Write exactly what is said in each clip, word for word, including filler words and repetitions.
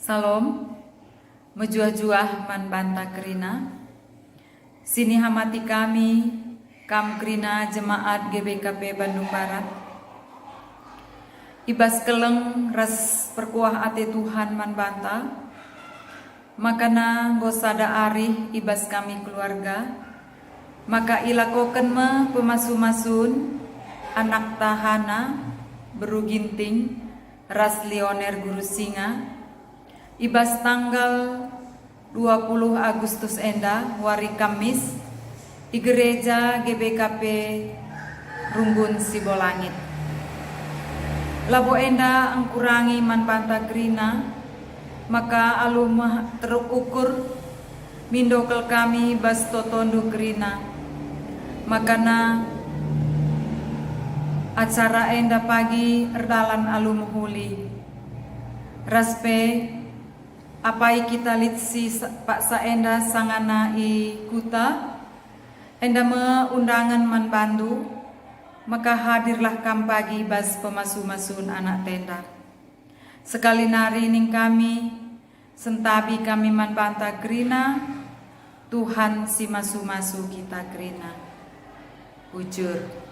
Salom, mejuah-juah man banta kerina. Sinihamati kami, kam kerina jemaat G B K P Bandung Barat. I bas keleng ras perkuah ate Tuhan man banta, makana enggo sada arih i bas kami keluarga, maka ilakoken me pemasu-masun anakta Hana, beru Ginting, ras Lioner guru Singa, i bas tanggal dua puluh Agustus enda, wari Kamis, i Gereja G B K P Runggun Sibolangit. Labo enda engkurangi man banta kerina, maka alu me teruk ukur, mindo kal kami bas totondu kerina. Makana acara enda pagi erdalan alu mehuli. Ras pe, apai kita lit si sa-, paksa enda sangana i kuta, enda me undangen man bandu, maka hadirlah kam pagi bas pemasu-masun anak tenda. Sekali nari ning kami, sentabi kami man banta kerina, Tuhan si masu-masu kita kerina. Bujur.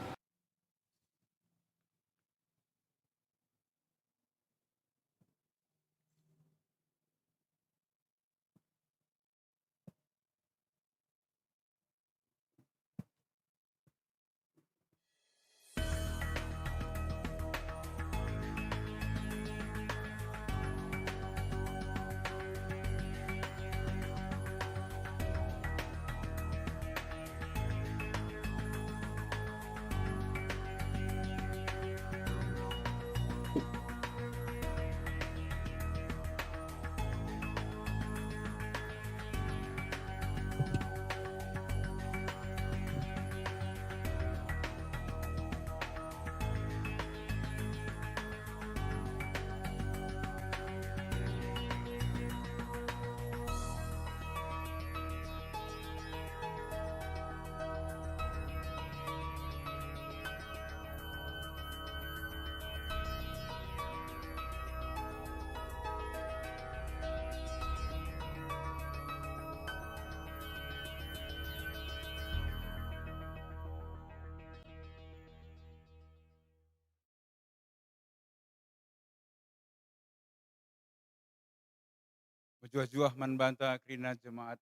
Mejuah-juah man banta kerina jemaat.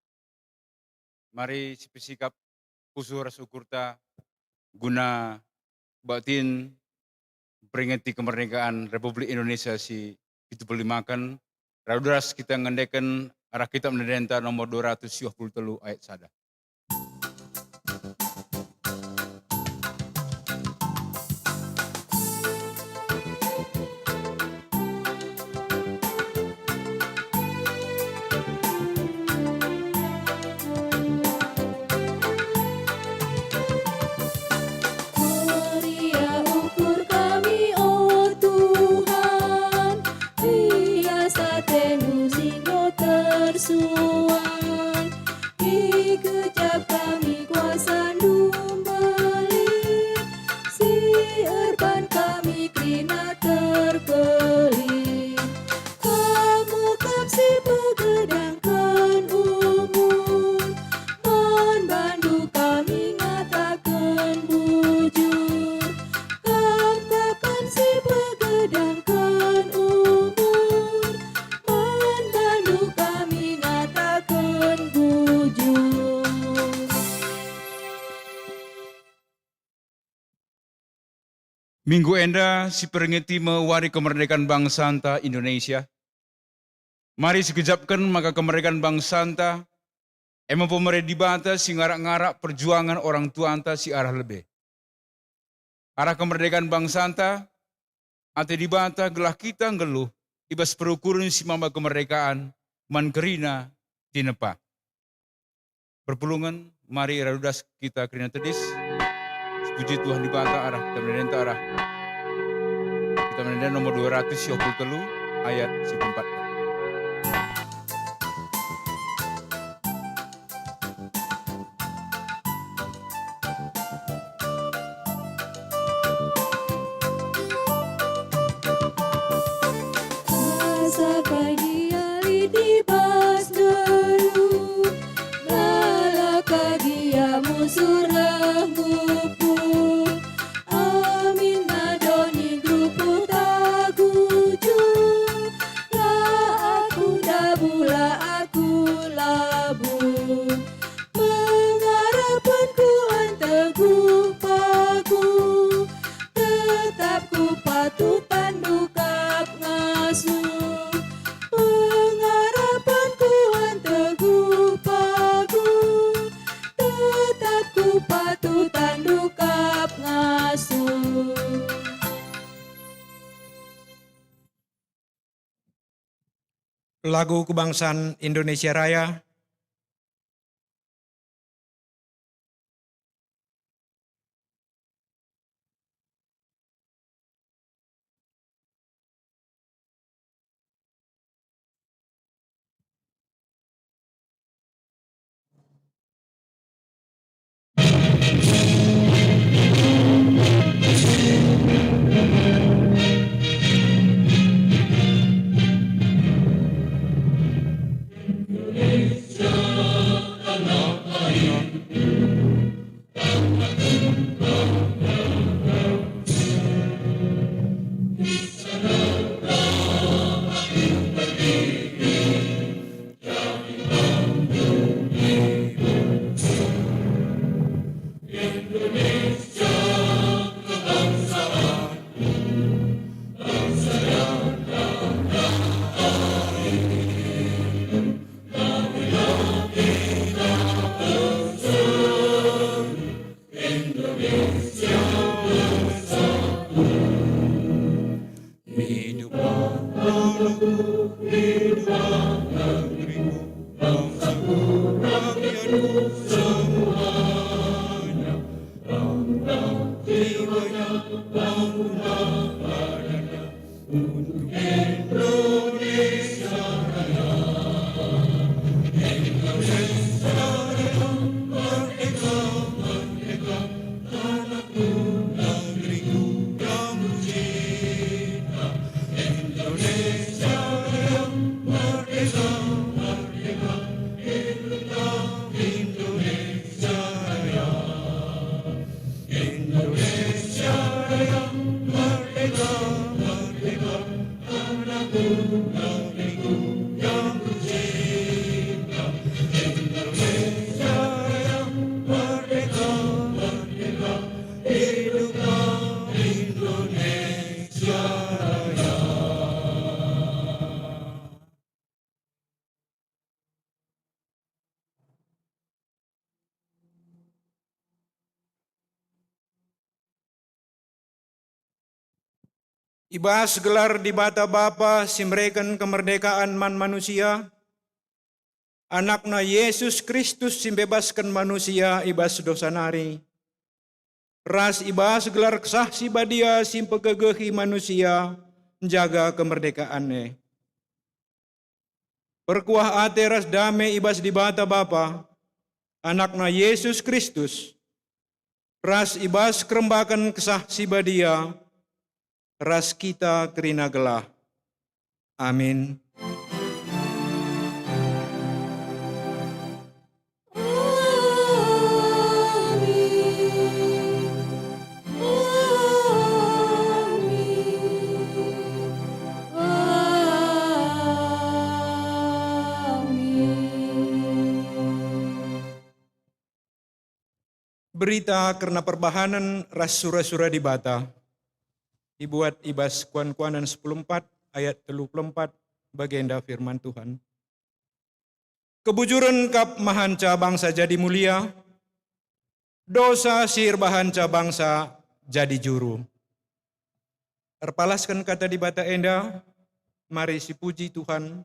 Mari sipesikap pusuh ras ukurta guna kebaktin peringeti kemerdekaan Republik Indonesia si pitu puluh lima ken, radu ras kita ngendeken arah Kitab Ende-enden nomor dua ratus siwah puluh telu ayat sada. Meriah ukur kami, o Tuhan, rias ateNdu si enggo tersuan. Ikecap kami kuasaNdu mbelin, si erban kami kerina terkelin. Kam me kap si pegedangken umur, man bandu kami ngataken bujur. Kam kap si pegedangken umur, man bandu kami ngataken bujur. Minggu enda siperingeti me wari kemerdekaan bangsanta Indonesia. Mari sikejapken maka kemerdekaan bangsanta e me pemere Dibata si ngarak-ngarak perjuangan orang tuanta si arah lebe. Arah kemerdekaan bangsanta, ate Dibata gelah kita nggeluh i bas perukuren si maba kemerdekaan man kerina tinepa. Perpulungen, mari radu ras kita kerina tedis. Sipuji Tuhan Dibata arah Kitab Ende-enden, arah Kitab Ende-enden nomor dua ratus siwah puluh telu ayat si empat. Asa pagi alit i bas nggeluh, lalap kagi amu surah ngupuh. Aminna doni nggeluh taguju, la aku ndabuh, la aku labuh. Pengarapenku nteguh pagu, tetap kupatuh tandu kap ngasuh. Pengarapenku nteguh pagu, tetap kupatuh tandu kap ngasuh. Lagu Kebangsan Indonesia Raya. Hiduplah tanahku, hiduplah negeriku, bangsaku, rakyatku semuanya. Bangunlah jiwanya, bangunlah badannya, untuk Indonesia Raya. Indonesia Raya, merdeka, merdeka, tanahku, negeriku yang kucinta. Indonesia Raya, merdeka, merdeka, hiduplah Indonesia Raya. Indonesia Raya, merdeka, merdeka, tanahku, negeriku yang kucinta. Indonesia Raya, merdeka, merdeka, I bas gelar Dibata Bapa si mereken kemerdekaan man manusia, AnakNa Jesus Kristus si mbebasken manusia i bas dosa nari, ras i bas gelar Kesah Si Badia si mpegegehi manusia njaga kemerdekaan e. Perkuah ate ras dame i bas Dibata Bapa, AnakNa Jesus Kristus, ras i bas kerembaken Kesah Si Badia, ras kita kerina gelah. Amin. Berita kerna perbahanen ras sura-sura Dibata, ibuat i bas Kuan-kuanen sepuluh empat ayat telu puluh empat, bagenda firman Tuhan. Kebujuren kap mahanca bangsa jadi mulia, dosa si erbahanca bangsa jadi juru. Erpalasken kata Dibata enda, mari sipuji Tuhan,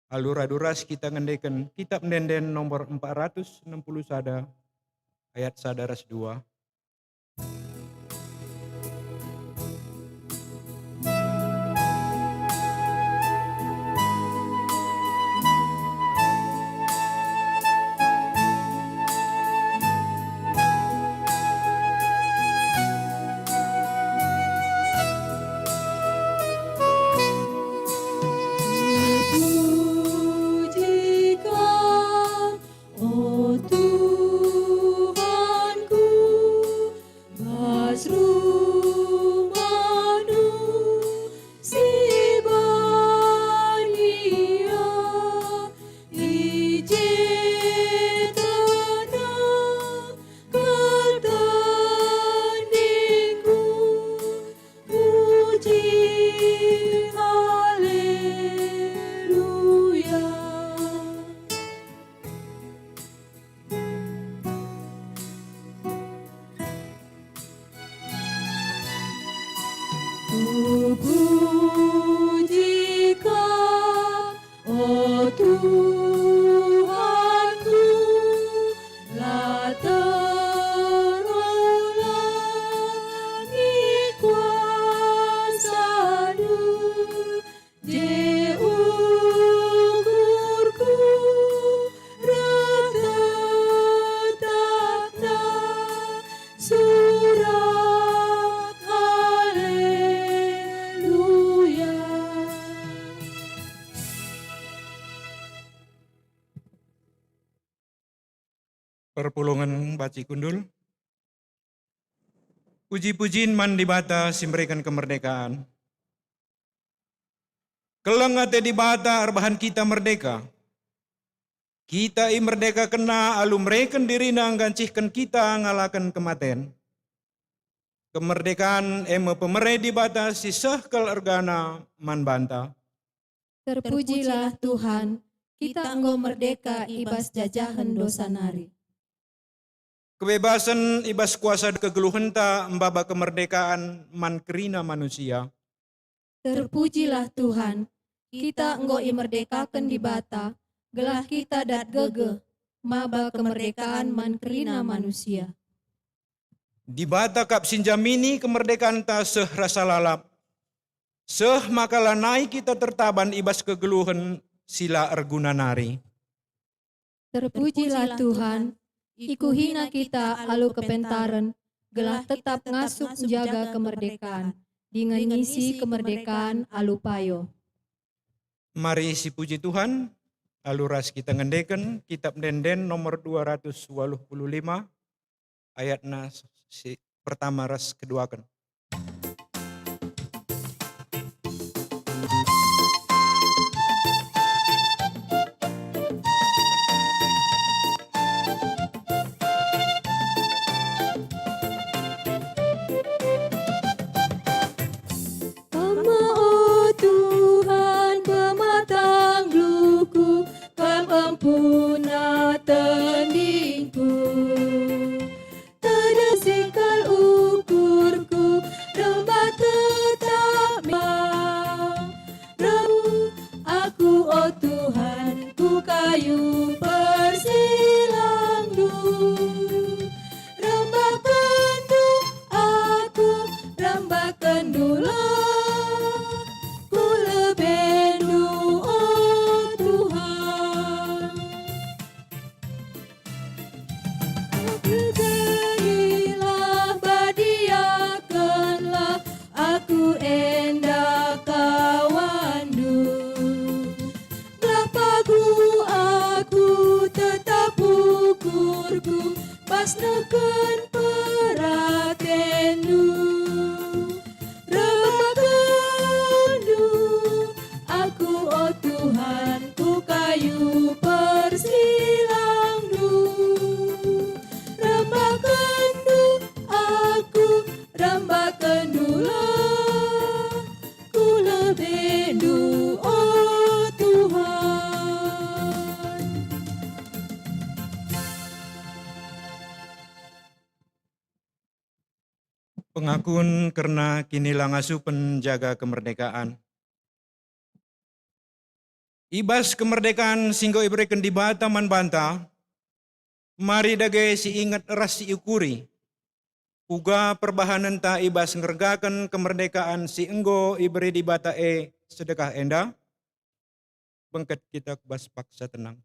alu radu ras kita ngendeken Kitap Ende-enden nomor empat ratus enam puluh sada, ayat sada ras dua. Puji Kam, o Tuhanku, bas rumahNdu si badia, i je tenang pertandingku. Puji, haleluya. Kupuji Kam, o Tuhanku, la terolangi kuasaNdu, je ukurku reh tetapna surak haleluya. Perpulungen banci kundul. Puji-pujin man Dibata si mereken kemerdekaan. Keleng ate Dibata erbahan kita merdeka. Kita imerdekakenNa alu mereken diriNa nggancihken kita ngalaken kematen. Kemerdekaan e me pemere Dibata si seh kal ergana man banta. Terpujilah Tuhan, kita enggo merdeka i bas jajahen dosa nari. Kebebasen i bas kuasa kegeluhenta maba kemerdekaan man kerina manusia. Terpujilah Tuhan, kita enggo imerdekaken Dibata, gelah kita dat gegeh maba kemerdekaan man kerina manusia. Dibata kap si njamini kemerdekanta seh rasa lalap, seh maka lanai kita tertaban i bas kegeluhen si la erguna nari. Terpujilah Tuhan, ikuhina kita alu kepentaren, gelah tetap ngasup njaga kemerdekaan, dingen ngisi kemerdekaan alu payo. Mari sipuji Tuhan, alu ras kita ngendeken Kitap Ende-enden nomor dua ratus waluh puluh lima, ayatna si pertama ras keduaken. Pengakun kerna kinilangasupen jaga kemerdekaan. I bas kemerdekaan si enggo ibereken Dibata man banta, mari dage siinget ras siukuri kuga perbahanenta i bas ngergaken kemerdekaan si enggo ibere Dibata e sedekah enda. Bengket kita ku bas paksa tenang.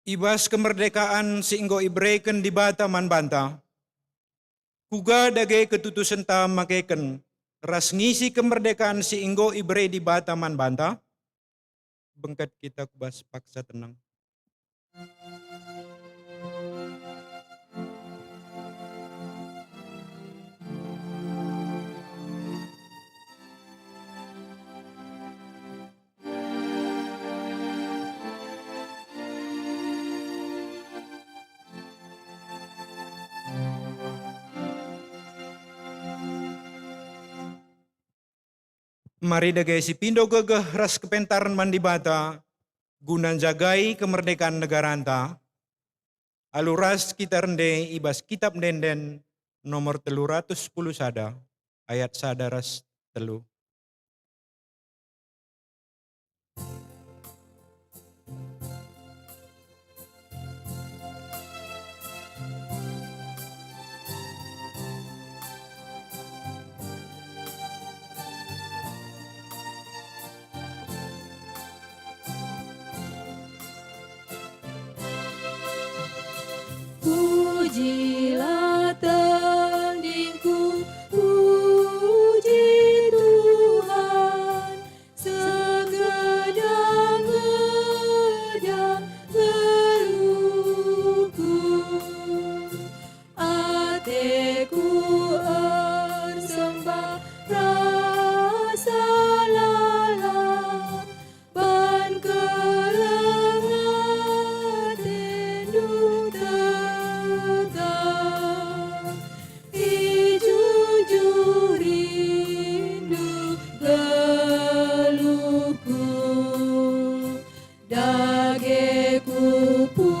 I bas kemerdekaan si enggo ibereken Dibata man banta, kuga dage ketutusenta makeken ras ngisi kemerdekaan si enggo ibere Dibata man banta? Bengket kita ku bas paksa tenang. Mari dage sipindo gegeh ras kepentaren man Dibata guna njagai kemerdekaan negaranta, alu ras kita rende i bas Kitap Ende-enden nomor telu ratus sepuluh sada, ayat sada ras telu. Pujilah tendingku, puji Tuhan, segedang-gedang geluhku. Ateku ersembah rasa lalap, ban keleng atendu tegak, ijunjurindu geluhku. Dage kupuji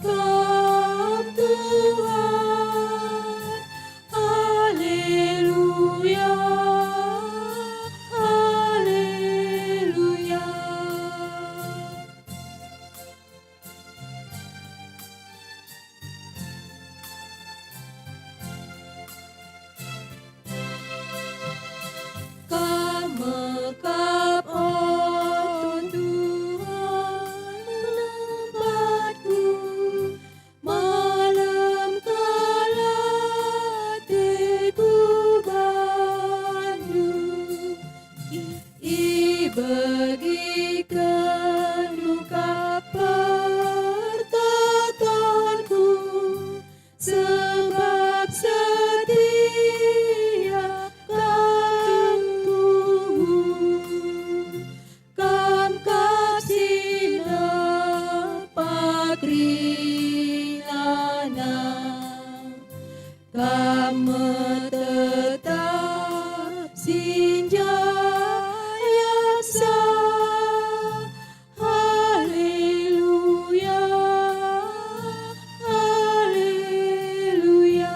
Kam, Tuhan. Haleluya, haleluya. Kam mekap, o Tuhan, tempatku, malem kal ateku bandu. I-, ibegikenndu kap pertotonku, sebab setia Kam Tuhan. Kam kap si nepa kerinana, Kam me tetap si njayapsa. Haleluya, haleluya.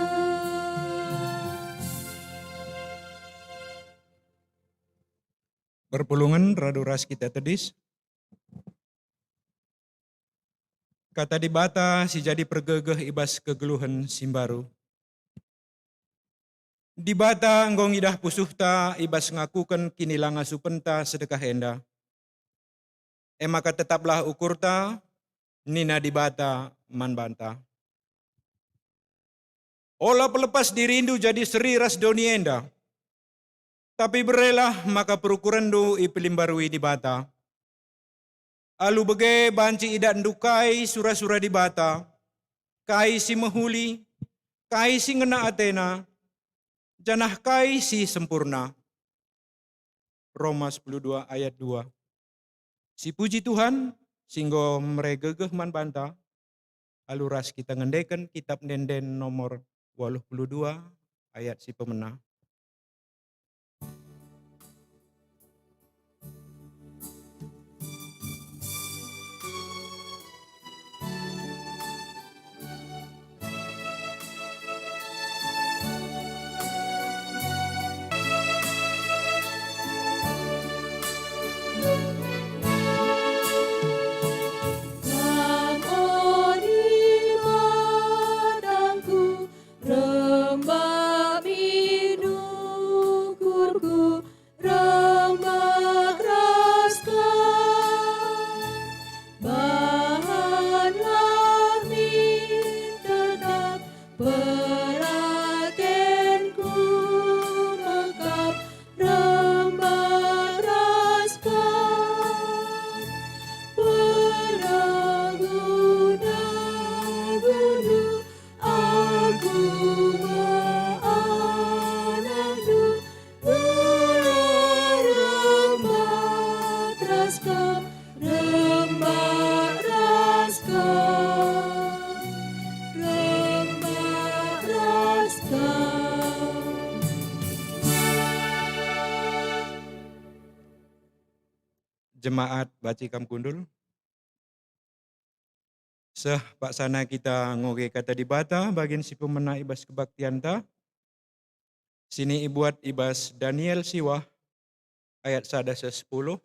Perpulungen radu ras kita tedis. Kata Dibata si jadi pergegeh i bas kegeluhen si mbaru. Dibata enggo ngidah pusuhta i bas ngakuken kinilangasupenta sedekah enda. E maka tetaplah ukurta, nina Dibata man banta. Ola pelepas dirindu jadi seri ras doni enda, tapi berelah maka perukurenndu ipelimbarui Dibata. Alu bage banci idatndu kai sura-sura Dibata, kai si mehuli, kai si ngena atena, janah kai si sempurna. Roma sepuluh dua ayat dua. Sipuji Tuhan, si enggo mere gegeh man banta, alu ras kita ngendeken Kitap Ende-enden nomor waluh puluh dua ayat si pemena. Kam o Dibataku, rembak min ukurku, rembak ras Kam. Bahanlah min tetap, peratenku mekap, rembak ras Kam. Pelaguna-guna aku me anakNdu, gelah rembak ras Kam, rembak ras Kam, rembak ras Kam. Jemaat, banci kam kundul. Seh paksana kita ngoge Kata Dibata bagin si pemena i bas kebaktianta, si ibuat i bas Daniel siwah ayat sada seh sepuluh,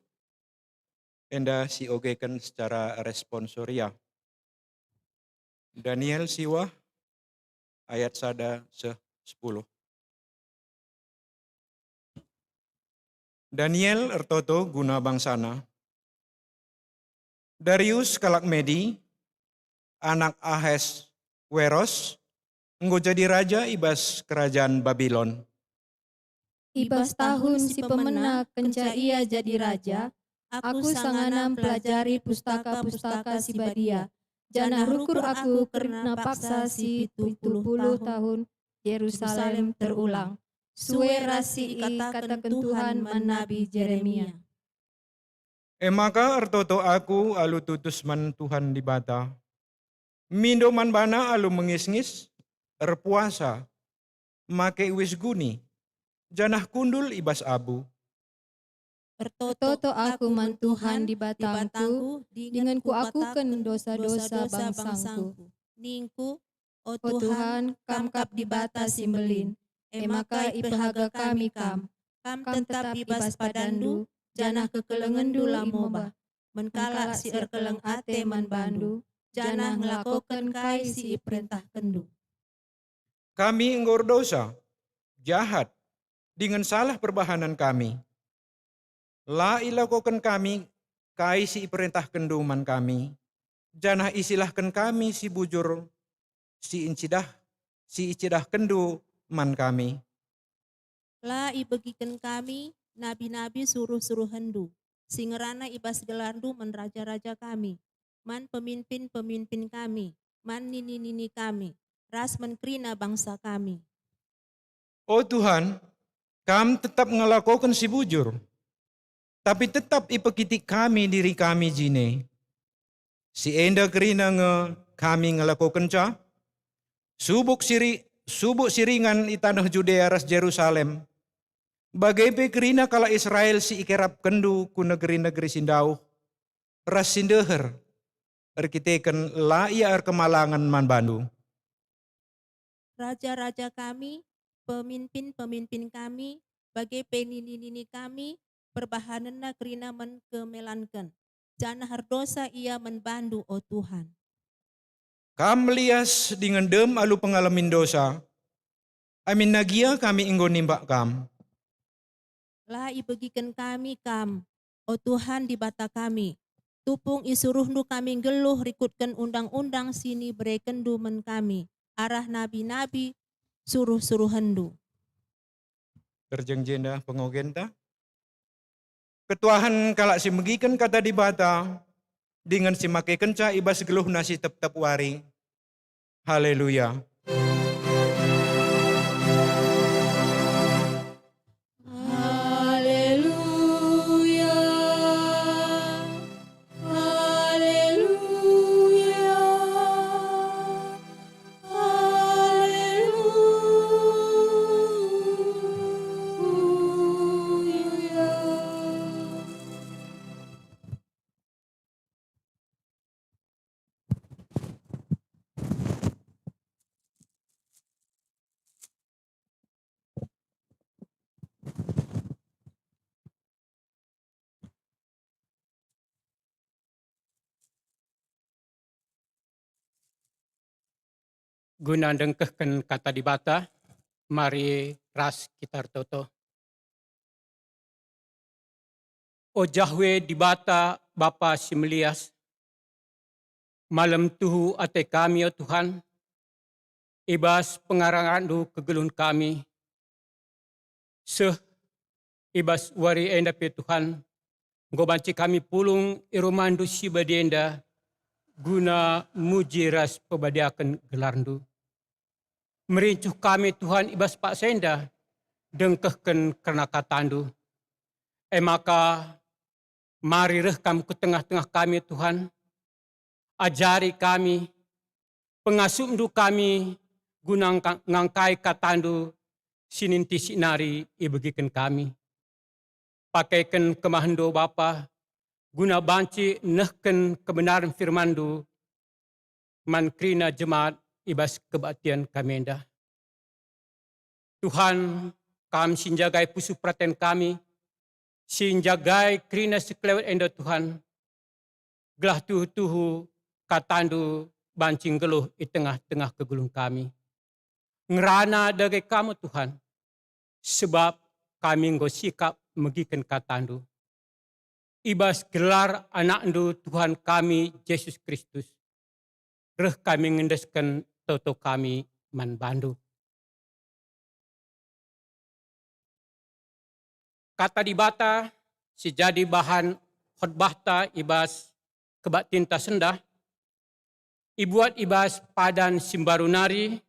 enda siogeken secara responsoria. Daniel siwah ayat sada seh sepuluh. Daniel ertoto guna bangsana. Darius kalak Medi, anak Ahasweros, enggo jadi raja i bas kerajan Babilon. I bas tahun si pemena kenca ia jadi raja, aku sangana mpelajari pustaka-pustaka si badia, janah rukur aku kerna paksa si pitu puluh tahun Jerusalem terulang, sue ras si ikataken Tuhan man Nabi Jeremia. E maka ertoto aku alu tutus man Tuhan Dibata, mindo man baNa alu mengisngis, erpuasa, make uis guni, janah kundul i bas abu. Ertoto aku man Tuhan Dibatangku, dingen kuakuken dosa-dosa bangsangku. Ningku, O Tuhan, Kam kap Dibata si mbelin, e maka ipehaga kami Kam. Kam tetap i bas padanNdu, janah kekelengenNdu la mobah. Man kalak si erkeleng ate man baNdu, janah ngelakoken kai si iperentahkenNdu. Kami enggo erdosa, jahat, dingen salah perbahanen kami. La ilakoken kami kai si iperentahkenNdu man kami, janah isilahken kami si bujur si incidah, si icidahkenNdu man kami. La ibegiken kami nabi-nabi suruh-suruhenNdu, si ngerana i bas gelarNdu man raja-raja kami, man peminpin-peminpin kami, man nini-nini kami, ras man kerina bangsa kami. O Tuhan, Kam tetap ngelakoken si bujur, tapi tetap ipekitik kami diri kami jine. Si enda kerina nge kami ngelakokenca, subuk si ri-, subuk si ringan i taneh Judea ras Jerusalem, bage pe kerina kalak Israel si ikerapkenNdu ku negeri-negeri si ndauh ras si ndeher, erkiteken la ia erkemalangen man baNdu. Raja-raja kami, peminpin-peminpin kami, bage pe nini-nini kami, perbahanenna kerina man kemelanken, janah erdosa ia man baNdu, o Tuhan. Kam melias dingen dem alu pengalamin dosa, aminna gia kami enggo nimbak Kam. La ibegiken kami Kam, o Tuhan Dibata kami. Tupung isuruhNdu kami nggeluh rikutken undang-undang si niberekenNdu man kami arah nabi-nabi suruh-suruhenNdu. Terjeng jenda pengogenta. Ketuahen kalak si megiken Kata Dibata, dingen si makekenca i bas geluhna si tep-tep wari. Haleluya. Haleluya. Guna ndengkehken Kata Dibata, mari ras kita ertoto. O Jahwe Dibata, Bapa si melias, malem tuhu ate kami, o Tuhan, i bas pengarang-arangNdu kegeluhen kami, seh i bas wari enda pe, Tuhan, enggo banci kami pulung i rumahndu si badia enda guna muji ras pebadiaken gelarNdu. Merincuh kami, Tuhan, i bas paksa enda, ndengkehken kerna katandu. E maka, mari reh kam ku tengah-tengah kami, Tuhan. Ajari kami, pengasupndu kami, guna ngka-, ngangkai katandu si nintisik nari ibegiken kami. Pakaiken kemahendu, Bapa, guna banci nehken kebenaren firmanNdu man kerina jemaat i bas kebaktin kami enda. Tuhan, Kam si njagai pusuh peraten kami, si njagai kerina sekelewet enda, Tuhan, gelah tuhu-tuhu katandu banci nggeluh i tengah-tengah kegeluhen kami. Ngerana dage Kam, Tuhan, sebab kami enggo sikap megiken katandu. I bas gelar AnakNdu, Tuhan kami, Jesus Kristus, reh kami ngendesken toto kami man bandu. Kata Dibata si jadi bahan khotbahta i bas kebaktinta sendah, ibuat i bas padan si mbaru nari,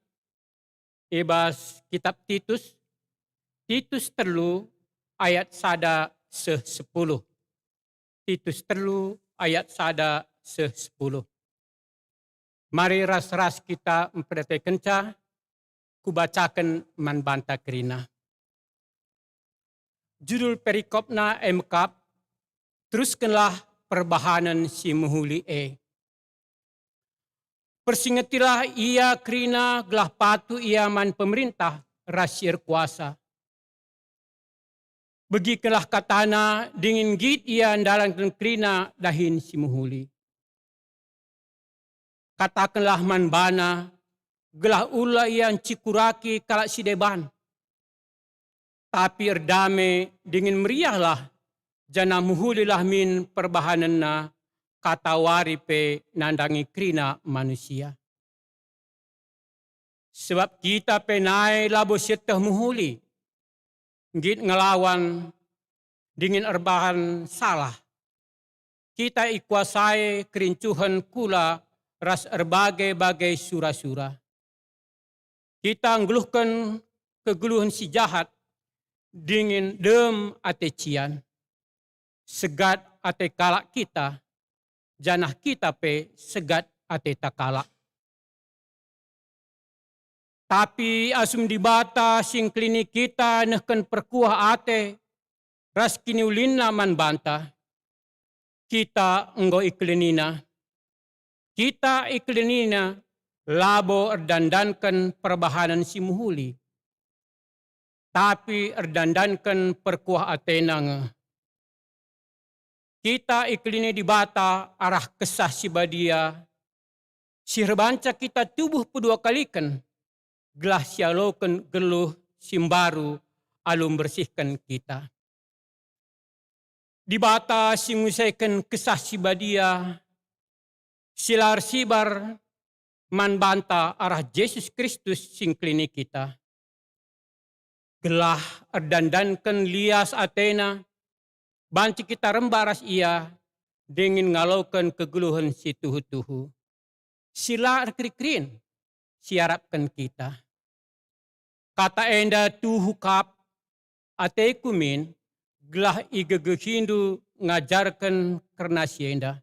i bas kitab Titus, Titus telu ayat sada seh sepuluh. Titus telu ayat sada seh sepuluh. Mari ras-ras kita mpedatekenca, kubacaken man banta kerina. Judul perikopna e mekap, Teruskenlah Perbahanen si Mehuli E. Persingetilah ia kerina gelah patuh ia man pemerintah ras si erkuasa. Begikenlah katana dingen nggit ia ndalanken kerina dahin si mehuli. Katakenlah man bana, gelah ula ia ncikuraki kalak si deban. Tapi erdame dingen meriahlah, janah mehulilah min perbahanenna, katawari pe nandangi kerina manusia. Sebab kita pe nai labo sieteh mehuli, nggit ngelawan dingen erbahan salah. Kita ikuasai kerincuhen kula ras erbage-bage sura-sura. Kita nggeluhken kegeluhen si jahat dingen dem ate cian. Segat ate kalak kita, janah kita pe segat ateta kalak. Tapi asum Dibata si ngkelini kita nehken perkuah ate ras kiniulinna man banta, kita enggo ikelenina. Kita ikelenina labo erdandanken perbahanen si mehuli, tapi erdandanken perkuah atena nge. Kita ikelini Dibata arah Kesah Si Badia, si erbanca kita tubuh pedua kaliken, gelah sialoken geluh si mbaru alu mbersihken kita. Dibata si ngusaken Kesah Si Badia, si la ersibar man banta arah Jesus Kristus si ngkelini kita. Gelah erdandanken lias atena, banci kita rembak ras ia, dingen ngaloken kegeluhen si tuhu-tuhu, si la erkeri-kerin, si iarapken kita. Kata enda tuhu kap, ateku min, gelah igegehindu ngajarken kerna si enda.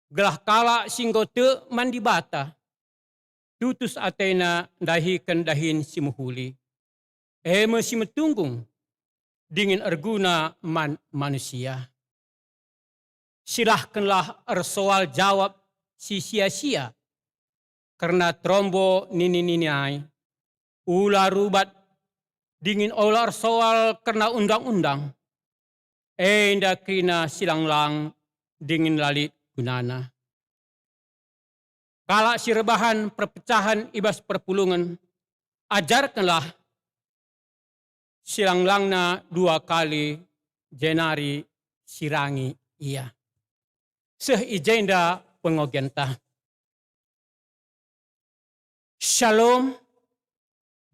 Gelah kalak si enggo tek man Dibata, tutus atena ndahiken dahin si mehuli, e me si metunggung dingen erguna man manusia. Silahkenlah ersoal jawab si sia-sia kerna terombo nini-nini ai. Ula rubat dingen ola ersoal kerna undang-undang. Enda kerina si lang-lang dingen la lit gunana. Kalak si erbahan perpecahen i bas perpulungen, ajarkenlah silang-langna dua kali, jenari sirangi ia. Seh i jenda pengogenta. Shalom,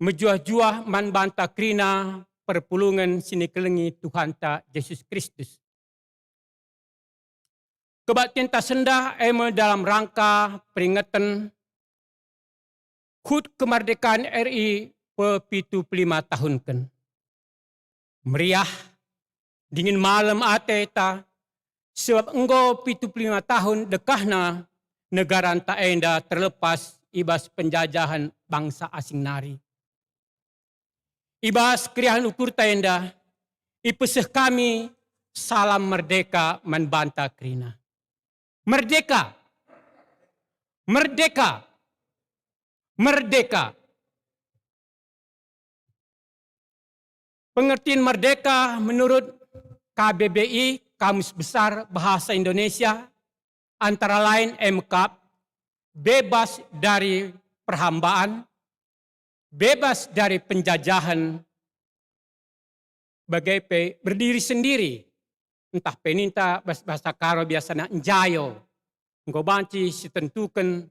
mejuah-juah man banta kerina perpulungen si nikelengi Tuhanta Jesus Kristus. Kebaktinta sendah e me dalam rangka peringeten hut kemerdekaan R I pepitu puluh lima tahunken. Meriah, dingen malem ateta, sebab enggo pitu puluh lima tahun dekahna negaranta enda terlepas i bas penjajahen bangsa asing nari. I bas keriahen ukurta enda, ipeseh kami salam merdeka man banta kerina. Merdeka! Merdeka! Merdeka! Pengertian merdeka menurut K B B I, Kamus Besar Bahasa Indonesia, antara lain e me kap, bebas dari perhambaan, bebas dari penjajahan, bage pe berdiri sendiri, ntah pe ninta bas bahasa Karo biasana enjoy, enggo banci sitentuken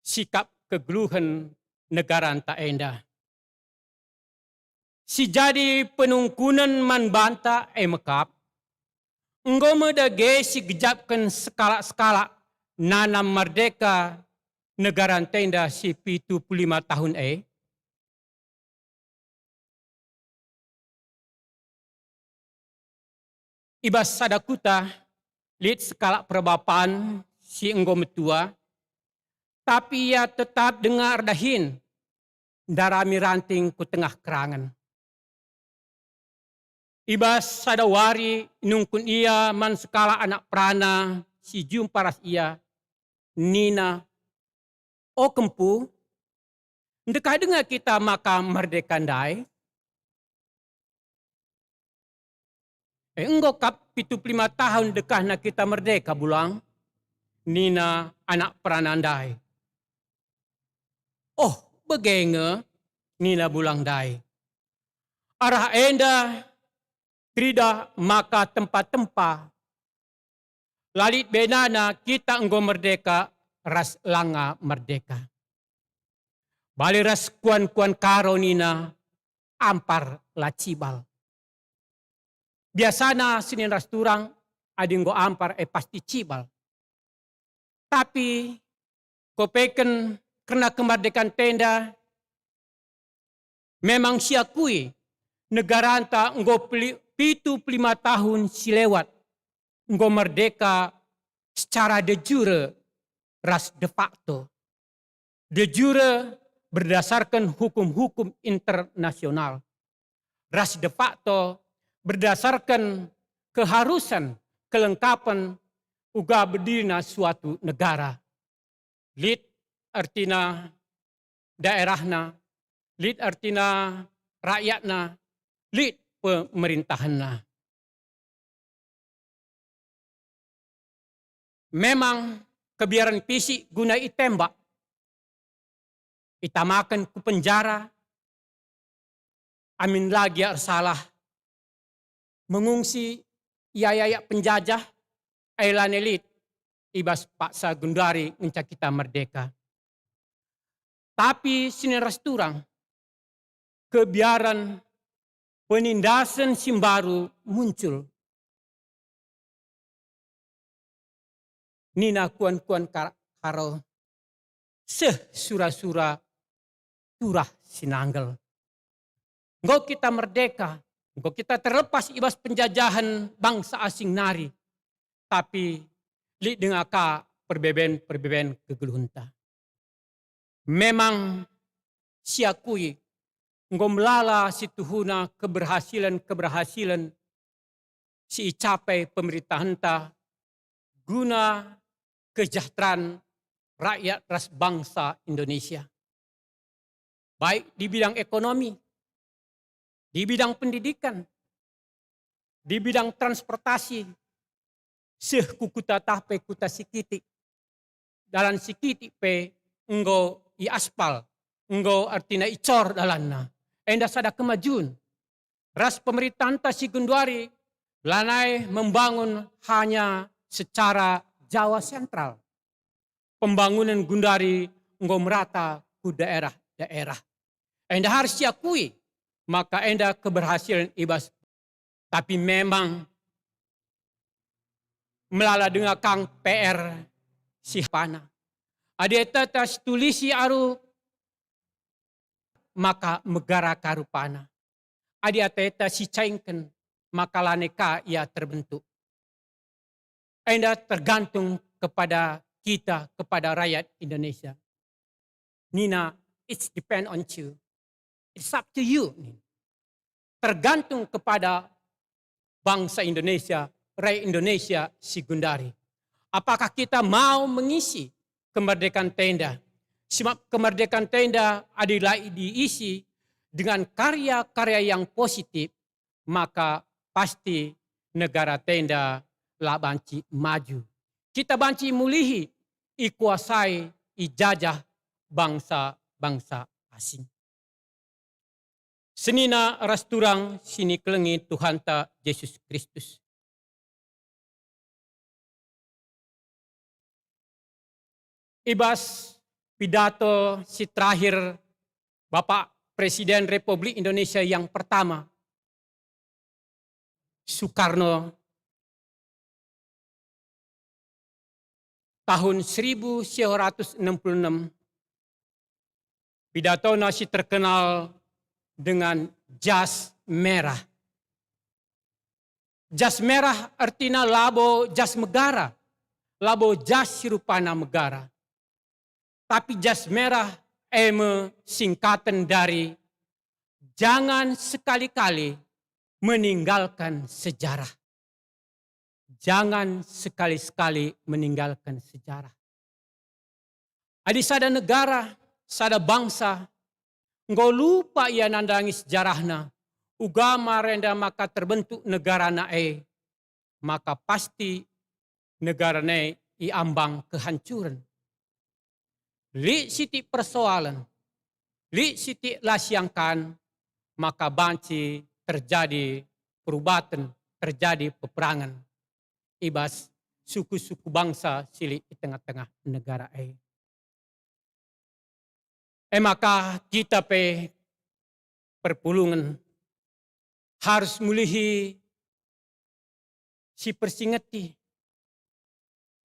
sikap kegeluhen negaranta enda. Si jadi penungkunen man banta e me kap, enggo me dage si gejapken sekalak-sekalak nanam merdeka negaranta enda si pitu puluh lima tahun e? I bas sada kuta, lit sekalak perbapan si enggo metua, tapi ia tetap denga erdahin ndarami ranting ku tengah kerangen. I bas sada wari nungkun ia man sekalak anak perana si jumpa ras ia, nina, "O kempu, ndekah denga kita maka merdeka ndai?" "E, enggo kap pitu puluh lima tahun dekahna kita merdeka, Bulang," nina anak perana ndai. "Oh, bage nge," nina Bulang ndai. "Arah enda teridah maka tempa-tempa, la lit bedana kita enggo merdeka ras langa merdeka." Bali ras kuan-kuan Karo nina, "Ampar la cibal." Biasana senin ras turang, adi enggo ampar e pasti cibal. Tapi, kopeken kerna kemerdekanta enda, memang siakui negaranta enggo peli-, pitu puluh lima tahun si lewat enggo merdeka secara de jure ras de facto. De jure berdasarken hukum-hukum internasional, ras de facto berdasarken keharusen kelengkapen uga berdirinya suatu negara. Lit ertina daerahna, lit ertina rakyatna, lit pemerintahenna. Memang kebiaren Pisik guna itembak, itamaken ku penjara, amin la gia ersalah, mengungsi i ayak-ayak penjajah, e lanai lit i bas paksa genduari ngenca kita merdeka. Tapi senin ras turang, kebiaren penindasen si mbaru muncul. Nina kuan-kuan Ka-, Karo, "Seh sura-sura turah si nanggel. Enggo kita merdeka, enggo kita terlepas i bas penjajahen bangsa asing nari, tapi lit denga ka perbeben-perbeben kegeluhenta." Memang siakui enggo melala situhuna keberhasilen-keberhasilen si icapai pemerintahenta guna kesejahteraan rakyat ras bangsa Indonesia, baik di bidang ekonomi, di bidang pendidikan, di bidang transportasi, seh ku kuta tah pe kuta si kitik, dalan si kitik pe enggo iaspal, enggo ertina icor dalanna. Enda sada kemajun. Ras pemerintanta si genduari lanai membangun hanya secara Jawa Sentral. Pembangunan genduari enggo merata ku daerah-daerah. Enda harus siakui, maka enda keberhasilan i bas. Tapi memang melala denga kang P R si pana. Adi ateta situlisi aru, maka megara ka rupana. Adi ateta sicaingken, maka lanai ka ia terbentuk. Enda tergantung kepada kita, kepada rakyat Indonesia. Nina, "It's depend on you. It's up to you." Tergantung kepada bangsa Indonesia, rakyat Indonesia si genduari. Apakah kita mau mengisi kemerdekaan tenda? Sebab kemerdekaan tenda adi la diisi dengan karya-karya yang positif, maka pasti negara tenda la banci maju. Kita banci mulihi, ikuasai, ijajah bangsa-bangsa asing. Senina ras turang si nikelengi Tuhanta Jesus Kristus. I bas pidato si terakhir Bapak Presiden Republik Indonesia yang pertama, Soekarno, tahun seribu sembilan ratus enam puluh enam, pidatona si terkenal dengan jas merah. Jas merah ertina labo jas megara, labo jas si rupana megara. Tapi jas merah e me singkatan dari jangan sekali-kali meninggalkan sejarah. Jangan sekali-sekali meninggalkan sejarah. Adi sada negara, sada bangsa, enggo lupa ia nandangi sejarahna, uga marenda maka terbentuk negarana e, maka pasti negarana e iambang kehancuren. Lit sitik persoalen, lit sitik la siangkan, maka banci terjadi perubaten, terjadi peperangen i bas suku-suku bangsa si lit i tengah-tengah negara e. E maka kita pe perpulungen harus mulihi si persingeti,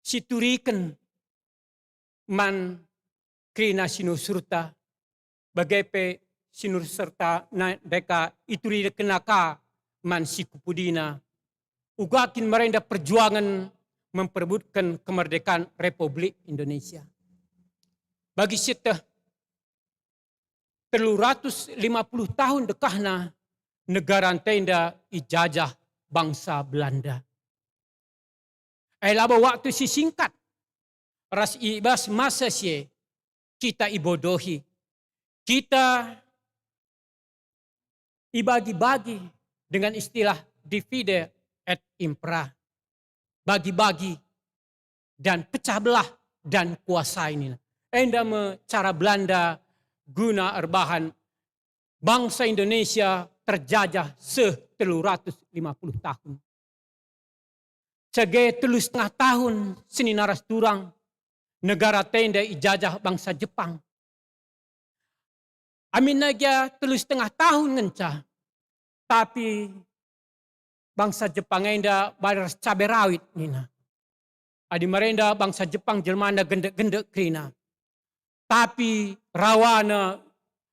si turiken man kerina si nusurta, bage pe si nusurta na deka iturikenna ka man si kupudina, uga kin marenda perjuangen memperebutken kemerdekaan Republik Indonesia. Bagi sieteh, telu ratus lima puluh tahun dekahna negara ntenda ijajah bangsa Belanda. E labo waktu si singkat, ras i bas masa si e, kita ibodohi, kita ibagi-bagi dengan istilah divide et impera, bagi-bagi dan pecah belah dan kuasai nina. Enda me cara Belanda guna erbahan bangsa Indonesia terjajah seh telu ratus lima puluh tahun. Cage telu setengah tahun senina ras turang negara ntenda ijajah bangsa Jepang. Aminna gia telu setengah tahun ngenca, tapi bangsa Jepang enda bali ras cabe rawit nina. Adi marenda bangsa Jepang jelmana gendek-gendek kerina. Tapi rawana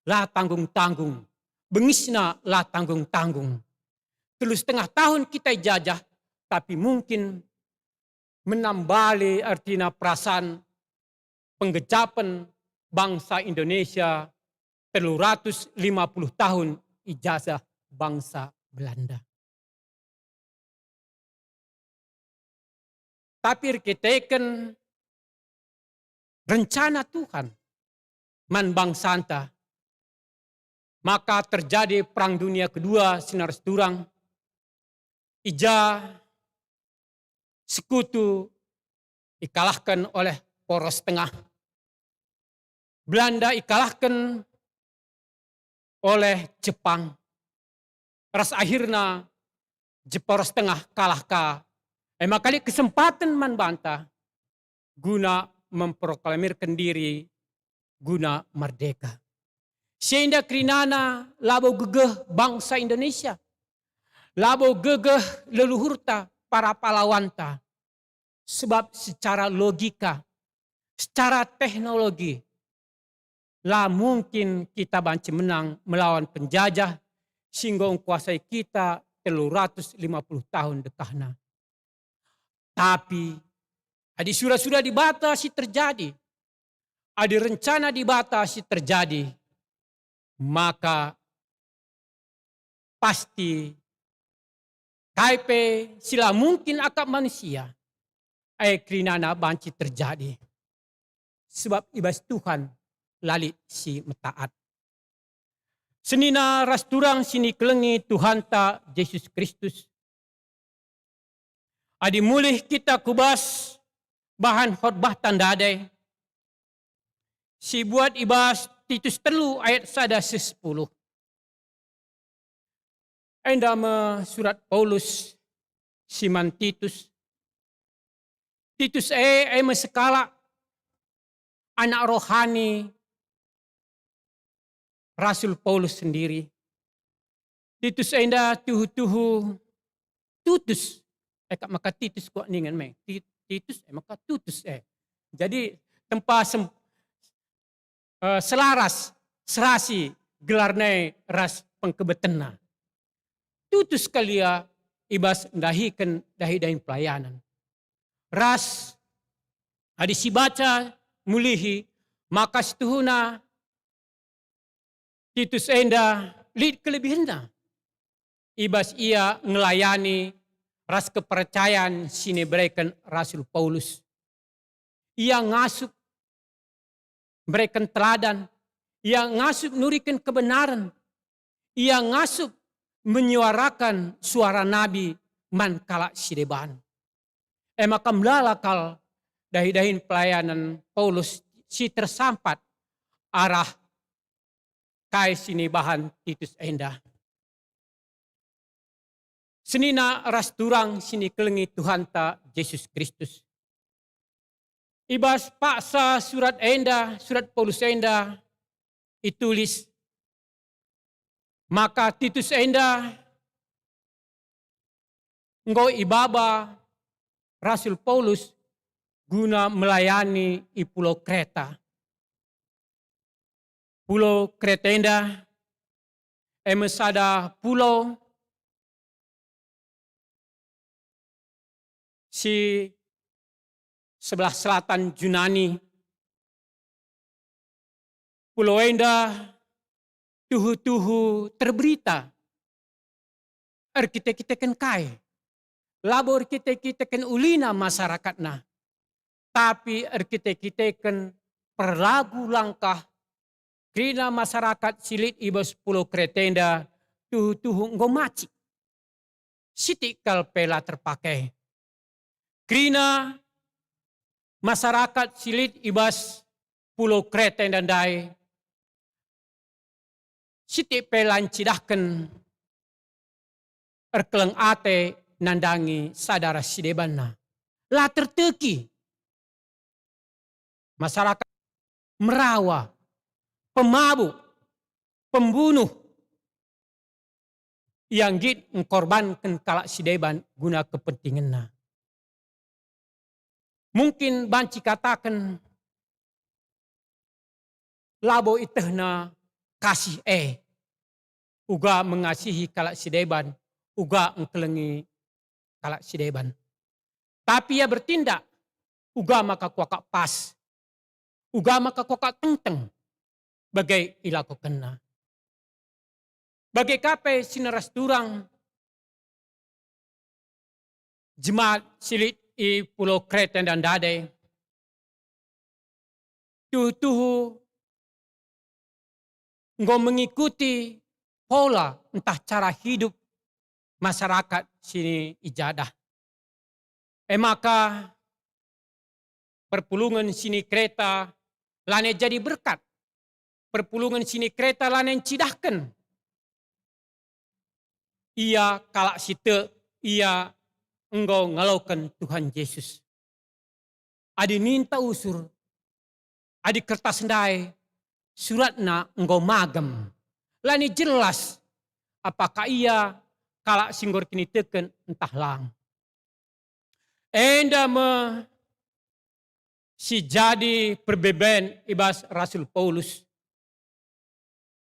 la tanggung-tanggung, bengisna la tanggung-tanggung. Telu setengah tahun kita ijajah, tapi mungkin menambali ertina perasaan penggejapen bangsa Indonesia telu ratus lima puluh tahun ijajah bangsa Belanda. Tapi erkiteken rencana Tuhan man bangsanta, maka terjadi Perang Dunia Kedua senina ras turang, i ja sekutu ikalahken oleh Poros Tengah. Belanda ikalahken oleh Jepang. Ras akhirna Jep-, Poros Tengah kalah ka. E maka lit kesempaten man banta guna memproklamirken diri guna merdeka. Si enda kerinana labo gegeh bangsa Indonesia, labo gegeh leluhurta, para palawanta. Sebab secara logika, secara teknologi, la mungkin kita banci menang melawan penjajah si enggo engkuasai kita telu ratus lima puluh tahun dekahna. Tapi, adi sura-sura Dibata si terjadi, adi rencana Dibata si terjadi, maka pasti kai pe si la mungkin akap manusia, e kerinana banci terjadi. Sebab i bas Tuhan la lit si metaat. Senina ras turang si nikelengi Tuhanta Jesus Kristus, adi mulih kita ku bas bahan khotbahta ndai, si buat i bas Titus telu ayat sada seh sepuluh. Enda me surat Paulus si man Titus. Titus e, e me sekalak anak rohani Rasul Paulus sendiri. Titus enda tuhu-tuhu tutus. E kap maka Titus kuakap ningen me. Ti-, Titus e maka tutus e. Jadi tempa sem-, eh, selaras, serasi gelarna e ras pengkebetenna. Tutus kal ia i bas ndahiken dahi-dahin pelayanen. Ras adi sibaca mulihi, maka situhuna Titus enda lit kelebihenna i bas ia ngelayani ras kepercayan si nibereken Rasul Paulus. Ia ngasup mereken teladan, ia ngasup nuriken kebenaren, ia ngasup menyuarakan suara nabi man kalak si deban. E maka melala kal dahi-dahin pelayanen Paulus si tersampat arah kai si nibahan Titus enda. Senina ras turang si nikelengi Tuhanta Jesus Kristus. I bas paksa surat enda, surat Paulus enda itulis, maka Titus enda enggo ibaba Rasul Paulus guna melayani i pulau Kreta. Pulau Kreta enda e me sada pulau si sebelah selatan Junani. Pulau enda tuhu-tuhu terberita erkite-kiteken kai. Labo erkite-kiteken ulina masarakatna, tapi erkite-kiteken perlagu langkah kerina masyarakat si lit i bas pulau Kreta enda tuhu-tuhu enggo macik. Sitik kal pe la terpake. Kerina masyarakat si lit i bas pulau Kreta enda ndai sitik pe la ncidahken erkeleng ate nandangi sada ras si debanna. La terteki. Masyarakat merawa, pemabuk, pembunuh, ia nggit engkorbanken kalak si deban guna kepentingenna. Mungkin banci kataken labo ietehna kasih e, uga mengasihi kalak si deban, uga engkelengi kalak si deban. Tapi ia bertindak uga maka kuakap pas, uga maka kuakap tengteng bage ilakokenna. Bage ka pe si neras turang jemaat si lit i pulau Kreta enda ndai, tuhu-tuhu enggo mengikuti pola ntah cara hidup masyarakat si i jadah. E maka, perpulungen sini Kreta lanai jadi berkat. Perpulungen sini Kreta lanai ncidahken ia kalak si tek, ia enggo ngaloken Tuhan Jesus. Adi ninta usur, adi kertas ndai suratna enggo magem, lanai jelas apakah ia kalak si enggo erkiniteken ntah lang. Enda me si jadi perbeben i bas Rasul Paulus.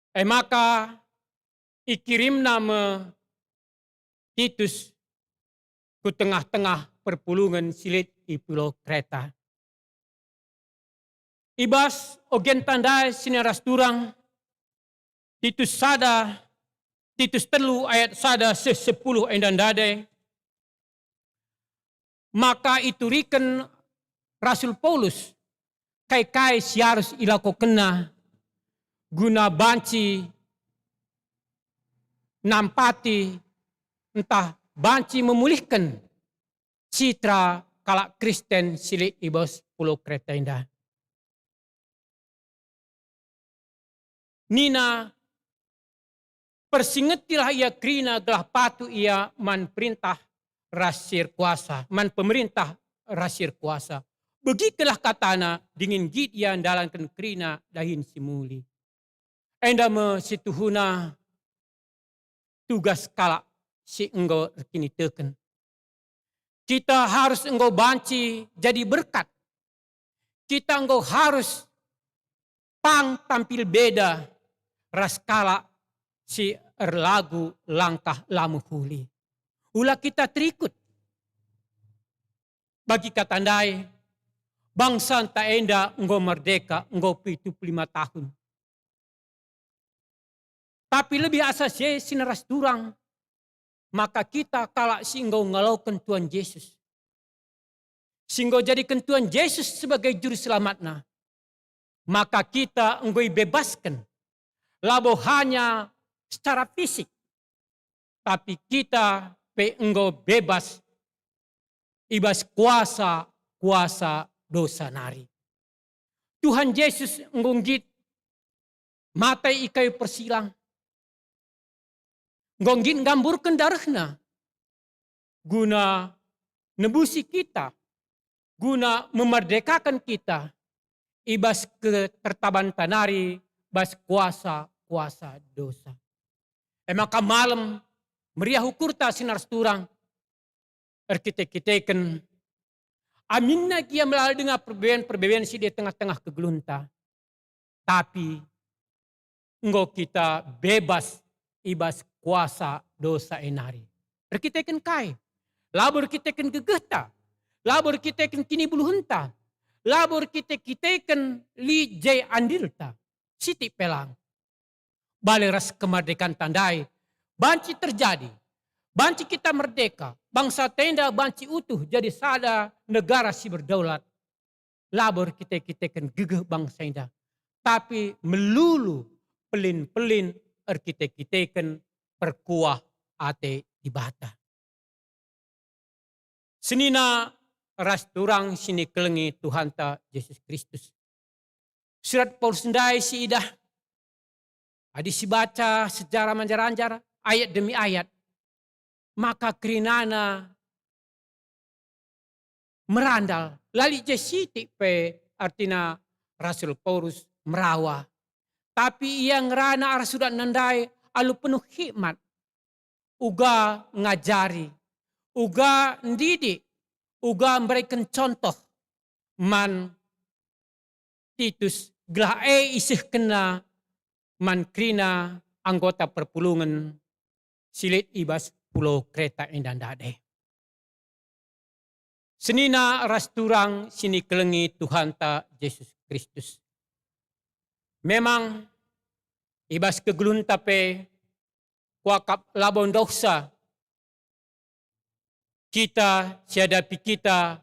E maka ikirimna me Titus ku tengah-tengah perpulungen si lit i pulau Kreta. I bas ogenta ndai sini ras turang, Titus sada, Titus telu ayat sada seh sepuluh enda ndai, maka ituriken Rasul Paulus kai-kai si arus ilakokenna guna banci nampati ntah banci memulihken citra kalak Kristen si lit i bas pulau Kreta enda. Nina, "Persingetilah ia kerina gelah patuh ia man perintah ras si erkuasa, man pemerintah ras si erkuasa." Begikenlah katana, dingen nggit ia ndalanken kerina dahin si muli. Enda me situhuna tugas kalak si enggo erkiniteken. Kita harus enggo banci jadi berkat. Kita enggo harus pang tampil beda ras kalak si erlagu langkah la mehuli. Ula kita terikut. Bagi kata ndai, bangsanta enda enggo merdeka enggo pitu puluh lima tahun. Tapi lebih asa si e sini ras turang, maka kita kalak si enggo ngaloken Tuhan Jesus, si enggo jadiken Tuhan Jesus sebagai Juru Selamatna, maka kita enggo ibebasken, labo hanya secara fisik, tapi kita pe enggo bebas i bas kuasa-kuasa dosa nari. Tuhan Jesus enggo nggit mate i kayu persilang, enggo nggit nggamburken darehna guna nebusi kita, guna memerdekaken kita i bas ketertabanta nari bas kuasa-kuasa dosa. E maka malem meriah ukurta sini ras turang, erkite-kiteken aminna gia melala denga perbeben-perbeben si di tengah-tengah kegeluhenta, tapi enggo kita bebas i bas kuasa dosa e nari. Erkiteken kai? Labo erkiteken gegehta, labo erkiteken kinibuluhenta, labo erkite-kiteken lit je andilta. Sitik pe lang. Bali ras kemerdekanta ndai banci terjadi, banci kita merdeka, bangsanta enda banci utuh jadi sada negara si berdaulat. Labo erkite-kiteken gegeh bangsa enda, tapi melulu pelin-pelin erkite-kiteken perkuah ate Dibata. Senina ras turang si nikelengi Tuhanta Jesus Kristus. Surat Paulus ndai siidah, adi sibaca sejarah manjar-anjar, ayat demi ayat, maka kerinana merandal, la lit je sitik pe artina Rasul Paulus merawa. Tapi ia ngerana arah suratna ndai alu penuh hikmat, uga ngajari, uga ndidik, uga mbereken contoh man Titus, gelah e isehkenna man kerina anggota perpulungen si lit i bas pulau Kreta enda ndai. Senina ras turang si nikelengi Tuhanta Jesus Kristus. Memang, i bas kegeluhenta pe kuakap labo ndauhsa kita, siadapi kita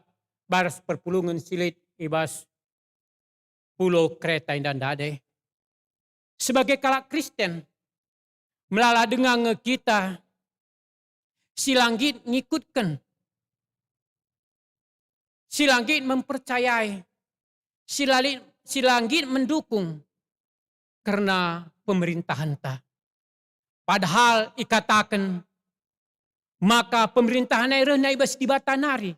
bas perpulungen si lit i bas pulau Kreta enda ndai. Sebagai kalak Kristen, melala denga nge kita si la nggit ngikutken si la nggit mempercayai, si la li-, si la nggit mendukung kerna pemerintahenta. Padahal ikataken maka pemerintahen e rehna i bas Dibata nari,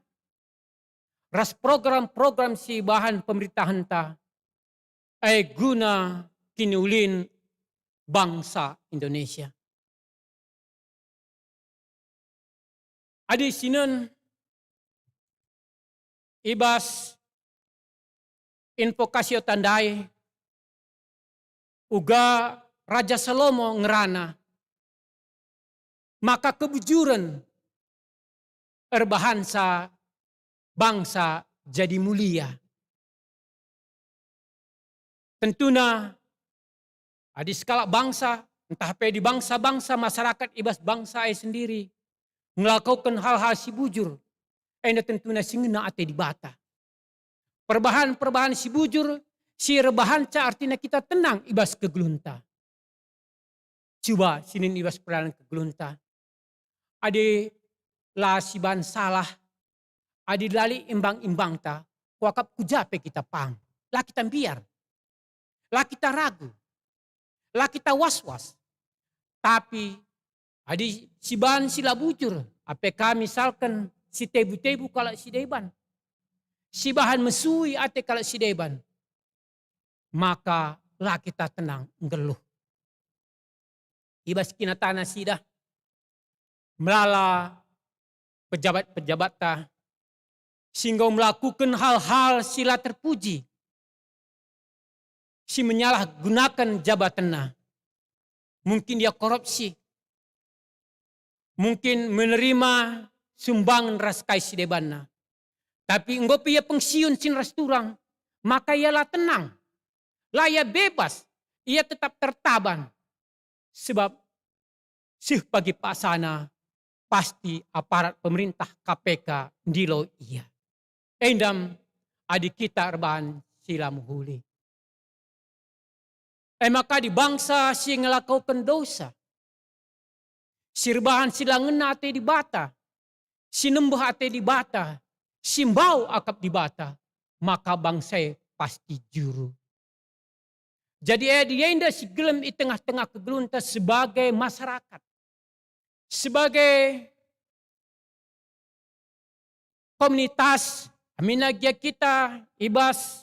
ras program-program si ibahan pemerintahenta e guna kiniulin bangsa Indonesia. Adi sinen i bas invokasio tandai, uga Raja Salomo ngerana maka kebujuren erbahansa bangsa jadi mulia. Tentuna, adi sekalak bangsa, ntah pe di bangsa-bangsa masyarakat i bas bangsa e sendiri, ngelakoken hal-hal si bujur, enda tentuna si ngena ate Dibata. Perbahan-perbahan si bujur, si erbahanca artina kita tenang i bas kegeluhenta. Cuba sinen i bas perdalan kegeluhenta. Adi la siban salah, adi la lit imbang-imbangta, kuakap ku ja pe kita pang. La kita mbiar, la kita ragu, la kita was-was. Tapi adi siban si la bujur, ape ka misalken si tebu-tebu kalak si deban, sibahan mesui ate kalak si deban, maka la kita tenang nggeluh. I bas kinatana sidah, melala pejabat-pejabatta si enggo melakuken hal-hal si la terpuji, si menyalahgunaken jabatenna. Mungkin ia korupsi, mungkin menerima sumbangan ras kai si debanna. Tapi enggo pe ia pengsiun si ras turang, maka ia la tenang, la ia bebas, ia tetap tertaban. Sebab seh pagi paksana pasti aparat pemerintah K P K ndilo ia. Endam adi kita erbahan si la mehuli. E maka adi bangsa si ngelakoken dosa, si erbahan si la ngena ate Dibata, si nembeh ate Dibata, si mbau akap Dibata, maka bangsa e pasti juru. Jadi adi enda si gelem i tengah-tengah kegeluhenta sebagai masyarakat, sebagai komunitas, aminna gia kita i bas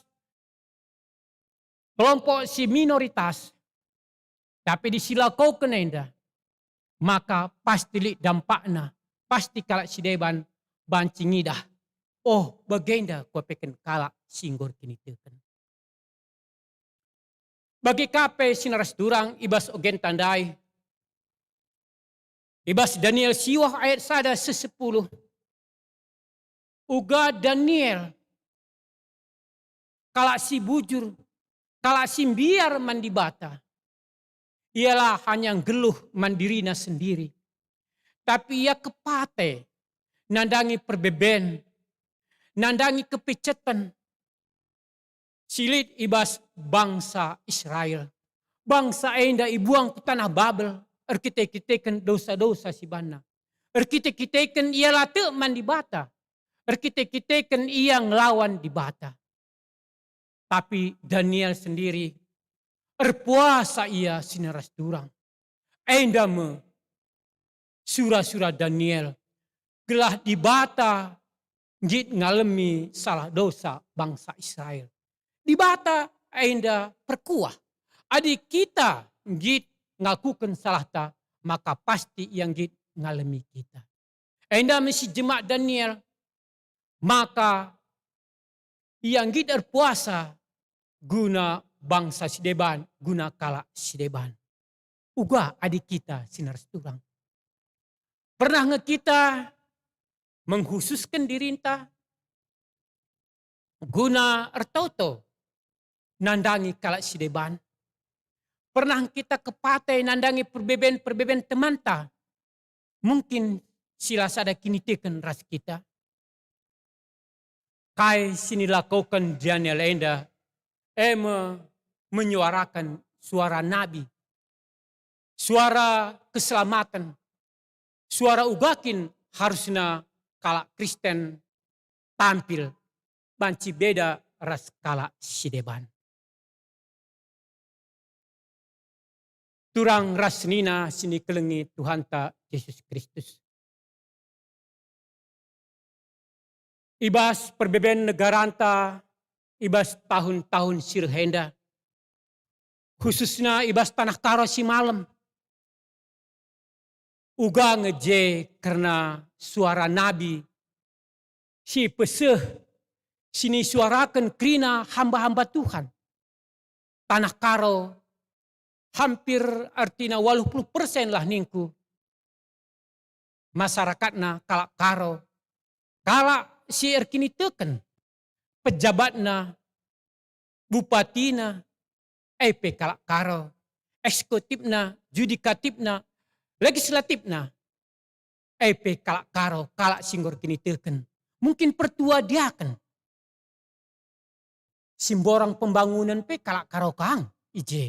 kelompok si minoritas, tapi adi silakoken enda, maka pasti lit dampakna, pasti kalak si deban banci ngidah, "Oh, bagenda kuapeken kalak si enggo erkiniteken." Bage ka pe si ras turang i bas ogenta ndai, i bas Daniel siwah ayat sada seh sepuluh, uga Daniel, kalak si bujur, kalak si mbiar man Dibata, ia la hanya nggeluh man dirina sendiri, tapi ia kepate nandangi perbeben, nandangi kepiceten si lit i bas bangsa Israel. Bangsa enda ibuang ku taneh Babel erkite-kiteken dosa-dosa si banna. Erkite-kiteken ia la tek man Dibata. Erkite-kiteken ia ngelawan Dibata. Tapi Daniel sendiri, erpuasa ia si ras turang. Enda me sura-sura Daniel, gelah Dibata nggit ngalemi salah dosa bangsa Israel. Dibata enda perkuah. Adi kita nggit ngakuken salahta, maka pasti ia nggit ngalemi kita. Enda me si jemak Daniel, maka ia nggit erpuasa guna bangsa si deban, guna kalak si deban. Uga adi kita si ras turang. Pernah nge kita menghususken dirinta guna ertoto nandangi kalak si deban? Pernah kita kepate nandangi perbeben-perbeben temanta? Mungkin si la sada kiniteken ras kita. Kai si nilakoken Daniel enda, e me menyuaraken suara nabi, suara keselamaten, suara uga kin harusna kalak Kristen tampil banci beda ras kalak si deban. Turang ras senina si nikelengi Tuhanta Jesus Kristus. I bas perbeben negaranta, i bas tahun-tahun si reh enda, khususna i bas taneh Karo si malem, uga nge je kerna suara nabi si peseh, si nisuaraken kerina hamba-hamba Tuhan. Taneh Karo hampir, ertina waluh puluh persen lah ningku, masyarakatna kalak Karo, kalak si erkiniteken, pejabatna, bupatina, e pe kalak Karo, eksekutifna, judikatifna, legislatifna, e pe kalak Karo, kalak si enggo erkiniteken. Mungkin pertua diaken, si mborang pembangunen pe kalak Karo kang i je.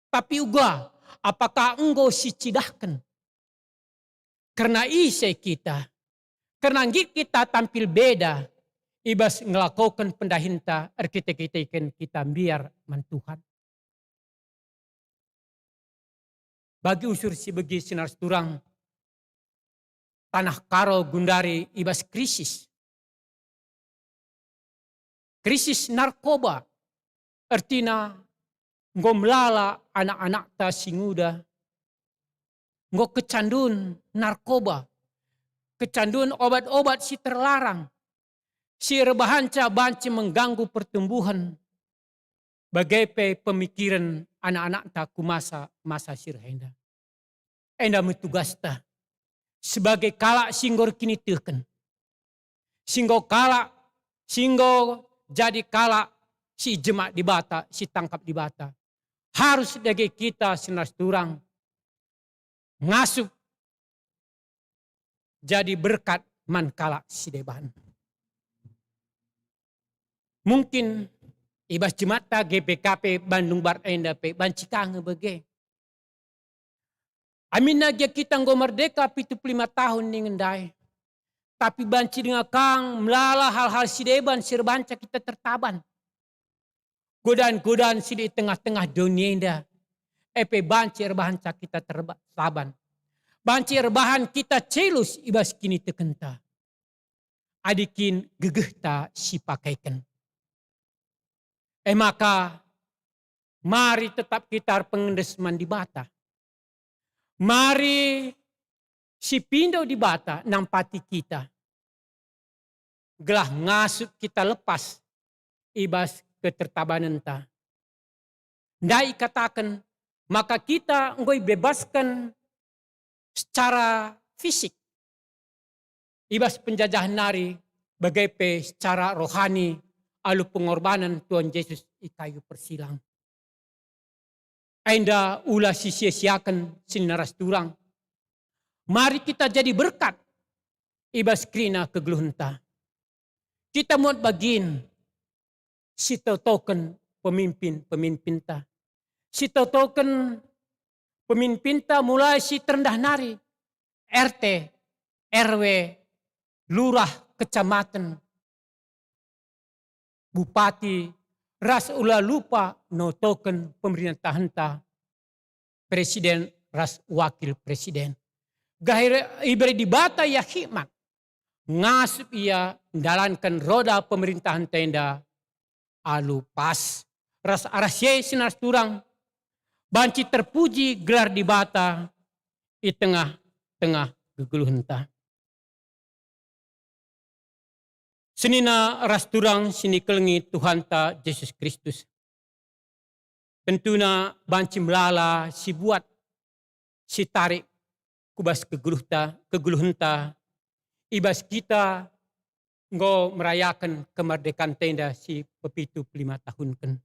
Tapi uga, apakah enggo sicidahken kerna ise kita, kerna nggit kita tampil beda i bas ngelakoken pendahinta erkite-kiteken kita mbiar man Tuhan? Bagi usur si begi, senina ras turang, taneh Karo gundari i bas krisis. Krisis narkoba, ertina enggo melala anak-anakta si nguda, enggo kecandun narkoba, kecandun obat-obat si terlarang, si erbahanca banci mengganggu pertumbuhan, bage pe pemikiren anak-anakta ku masa-masa si reh enda. Enda me tugasta sebagai kalak si enggo erkiniteken, si enggo kalak, si enggo jadi kalak si jemak Dibata, si tangkap Dibata. Harus dage kita senina ras turang ngasup jadi berkat man kalak si deban. Mungkin i bas jematta G P K P Bandung Barat enda pe banci ka nge bage. Aminna gia kita enggo merdeka pitu puluh lima tahun dingen ndai, tapi banci denga kang melala hal-hal si deban si erbahanca kita tertaban. Godaan-godaan si lit i tengah-tengah doni enda, e pe banci erbahanca kita tertaban. Banci erbahan kita celus i bas kinitekenta, adi kin gegehta sipakeken. E maka, mari tetap kita erpengendes man Dibata. Mari sipindo Dibata nampati kita, gelah ngasup kita lepas i bas ketertabanenta. Ndai ikataken maka kita enggo ibebasken secara fisik i bas penjajahen nari, bage pe secara rohani alu pengorbanen Tuhan Jesus i kayu persilang. Enda ula sisia-siaken senina ras turang. Mari kita jadi berkat i bas kerina kegeluhenta. Kita muat bagin sitotoken pemimpin-pemimpinta. Sitotoken pemimpinta mulai si terendah nari, R T, R W, lurah, kecamatan, bupati, ras ula lupa notoken pemerintahenta, presiden ras wakil presiden. Gahir iberi Dibata ia hikmat, ngasup ia ndalanken roda pemerintahenta enda alu pas ras arah si e senina ras turang, banci terpuji gelar Dibata i tengah-tengah kegeluhenta. Senina ras turang si nikelengi Tuhanta Jesus Kristus, tentuna banci melala si buat si tarik ku bas kegeluhta, kegeluhenta, i bas kita enggo merayaken kemerdekanta enda si pepitu puluh lima tahunken.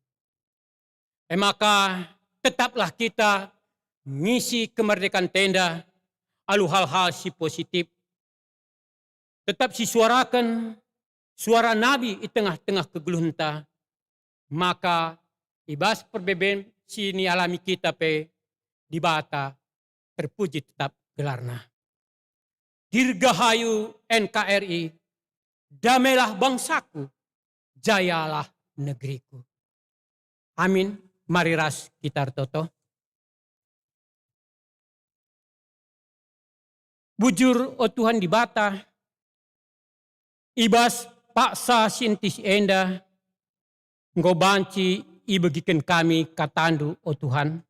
E maka, tetaplah kita ngisi kemerdekanta enda alu hal-hal si positif. Tetap sisuaraken suara nabi i tengah-tengah kegeluhenta, maka i bas perbeben si nialami kita pe Dibata terpuji tetap gelarNa. Dirgahayu N K R I, damelah bangsaku, jayalah negeriku. Amin. Mari ras kita ertoto. Bujur, o Tuhan Dibata, i bas paksa si entis enda, enggo banci ibegiken kami kataNdu, o Tuhan.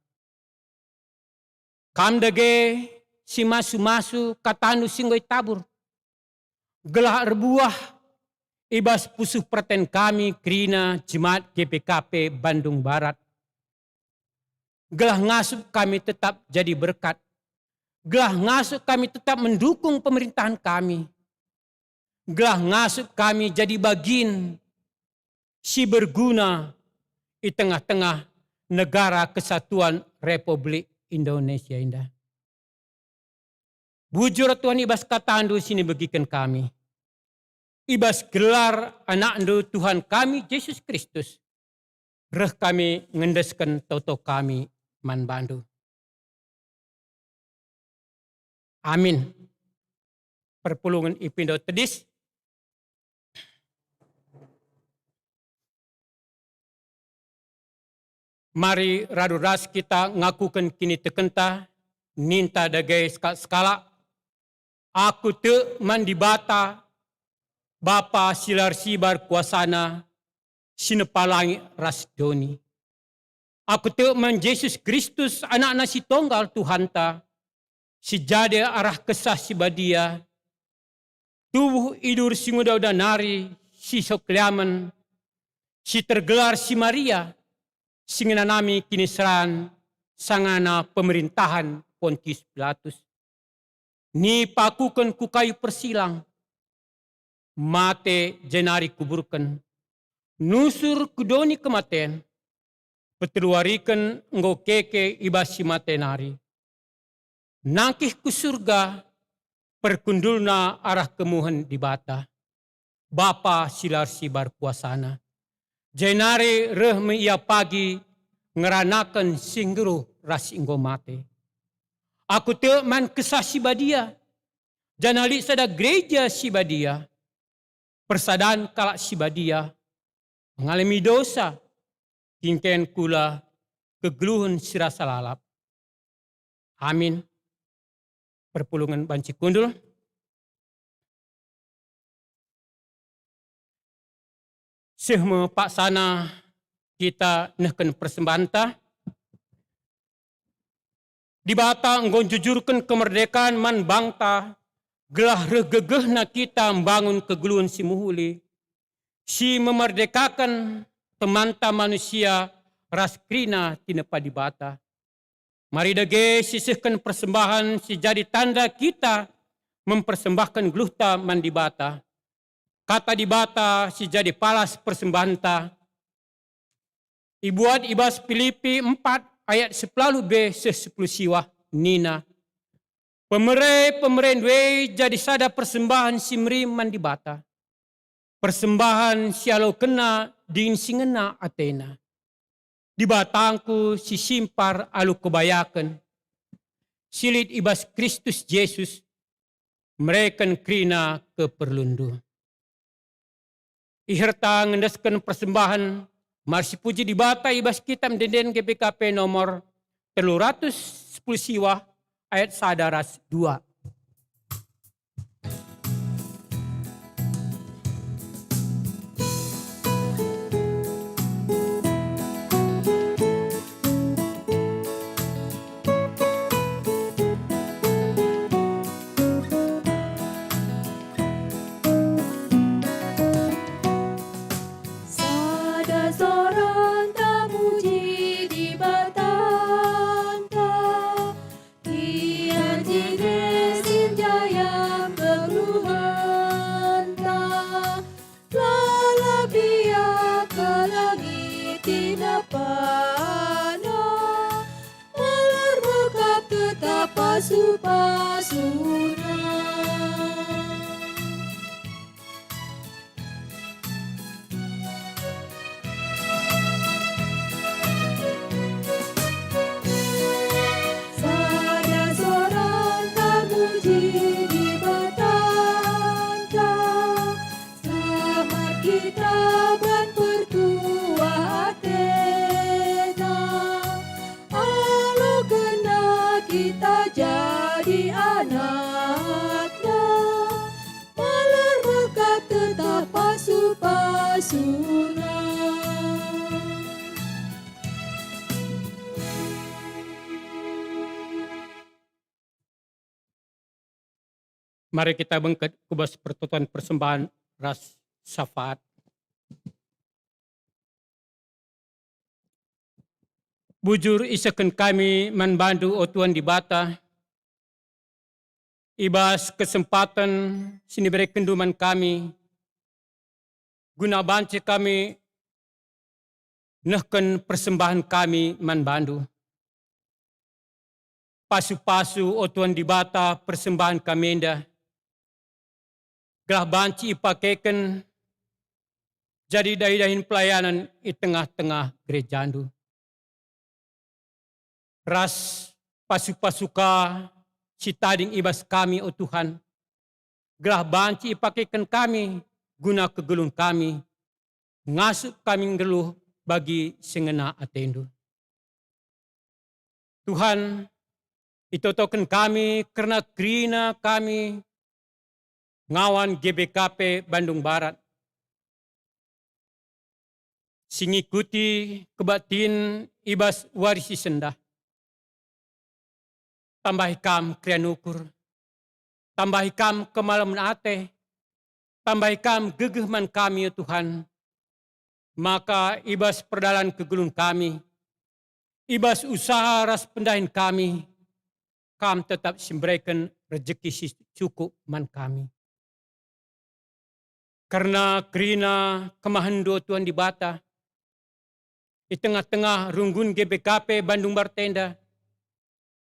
Kam dage si masu-masu kataNdu si enggo itabur, gelah erbuah i bas pusuh perten kami kerina jemaat G P K P Bandung Barat. Gelah ngasup kami tetap jadi berkat, gelah ngasup kami tetap mendukung pemerintahan kami, gelah ngasup kami jadi bagin si berguna i tengah-tengah Negara Kesatuan Republik Indonesia enda. Bujur, Tuhan, i bas kataNdu si nibegiken kami. I bas gelar AnakNdu, Tuhan kami, Jesus Kristus, reh kami ngendesken toto kami man bandu. Amin. Perpulungen ipindo tedis. Mari radu ras kita ngakuken kinitekenta, ninta dage sekalak-sekalak, "Aku tek man Dibata, Bapa si la ersibar kuasaNa, si nepa langit ras doni. Aku tek man Jesus Kristus, AnakNa si Tonggal, Tuhanta, si jadi arah Kesah Si Badia, tubuh idur si nguda-uda nari, si sokliamen, si tergelar si Maria, si ngenanami kiniseran sangana pemerintahan Pontius Pilatus. Nipakuken ku kayu persilang, mate jenari kuburken, nusur ku doni kematen, peteluariken enggo keke i bas si mate nari. Nangkih ku Surga, perkundulna arah kemuhen Dibata, Bapa si la ersibar kuasaNa. Jenari reh me Ia pagi ngeranaken si nggeluh ras si enggo mate. Aku tek man Kesah Si Badia, janah lit sada gereja si badia, persadan kalak si badia, mengalemi dosa, kin kula kegeluhen si rasa lalap." Amin. Perpulungen banci kundul. Seh me paksana kita nehken persembahenta. Dibata enggo njujurken kemerdekaan man bangta, gelah reh gegehna kita mbangun kegeluhen si mehuli, si memerdekaken temanta manusia ras kerina tinepa Dibata. Mari dage sisehken persembahen si jadi tanda kita mempersembahken geluhta man Dibata. Kata Dibata si jadi palas persembahenta ibuat i bas Pilipi empat ayat sepuluh b seh sepuluh siwah, nina, "Pemere-pemerendu e jadi sada persembahen si meri man Dibata, persembahen si alokenna dingen si ngena atena. Dibatangku si simpar alu kebayaken si lit i bas Kristus Jesus, mereken kerina keperlunndu." Iherta ngendesken persembahen, mari sipuji Dibata i bas kitab ende-enden G P K P nomor telu ratus sepuluh siwah ayat sada ras dua. Sada soranta muji Dibatanta, Ia jine si njayam kegeluhenta. Lalap Ia ka langit tinapana, malar mekap tetap pasu-pasuna. Sada soranta muji Dibatanta, selamat kita ban Mari kita bengket ku bas pertoton persembahen ras syafaat. Bujur isehken kami man bandu, o Tuhan Dibata, i bas kesempaten si niberekenNdu man kami, guna banci kami nehken persembahen kami man bandu. Pasu-pasu, o Tuhan Dibata, persembahen kami enda, gelah banci ipakeken jadi dahi-dahin pelayanan i tengah-tengah gerejandu. Ras pasu-pasu ka si tading i bas kami, o Tuhan, gelah banci ipakeken kami guna kegeluhen kami, ngasup kami nggeluh bagi si ngena atendu. Tuhan, itotoken kami kerna kerina kami ngawan G B K P Bandung Barat, si ngikuti kebaktin i bas wari si sendah. Tambahi Kam keriahen ukur, tambahi Kam kemalemen ate, tambahi Kam gegeh man kami, ya Tuhan, maka i bas perdalan kegeluhen kami, i bas usaha ras pendahin kami, Kam tetap si mbereken rejeki si cukup man kami. Kerna kerina kemahenNdu, Tuhan Dibata, i tengah-tengah runggun G B K P Bandung Barat enda,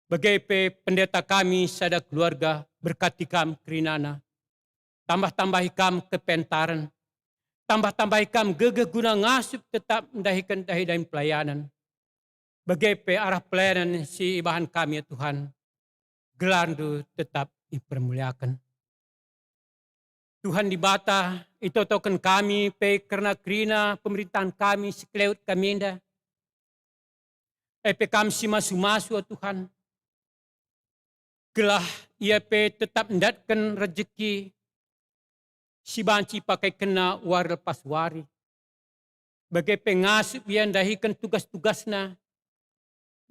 bage pe pendeta kami sada keluarga, berkati Kam kerinana, tambah-tambahi Kam kepentaren, tambah-tambahi Kam gegeh guna ngasup tetap ndahiken dahi-dahin pelayanan, bage pe arah pelayanan si ibahan kami, ya Tuhan, gelarNdu tetap ipermuliaken. Tuhan Dibata, itotoken kami pe kerna kerina pemerintahan kami si kelewet kami enda. E pe Kam si masu-masu, o Tuhan, gelah ia pe tetap ndatken rejeki si banci ipakaikenna wari lepas wari, bage pe ngasup ia ndahiken tugas-tugasna,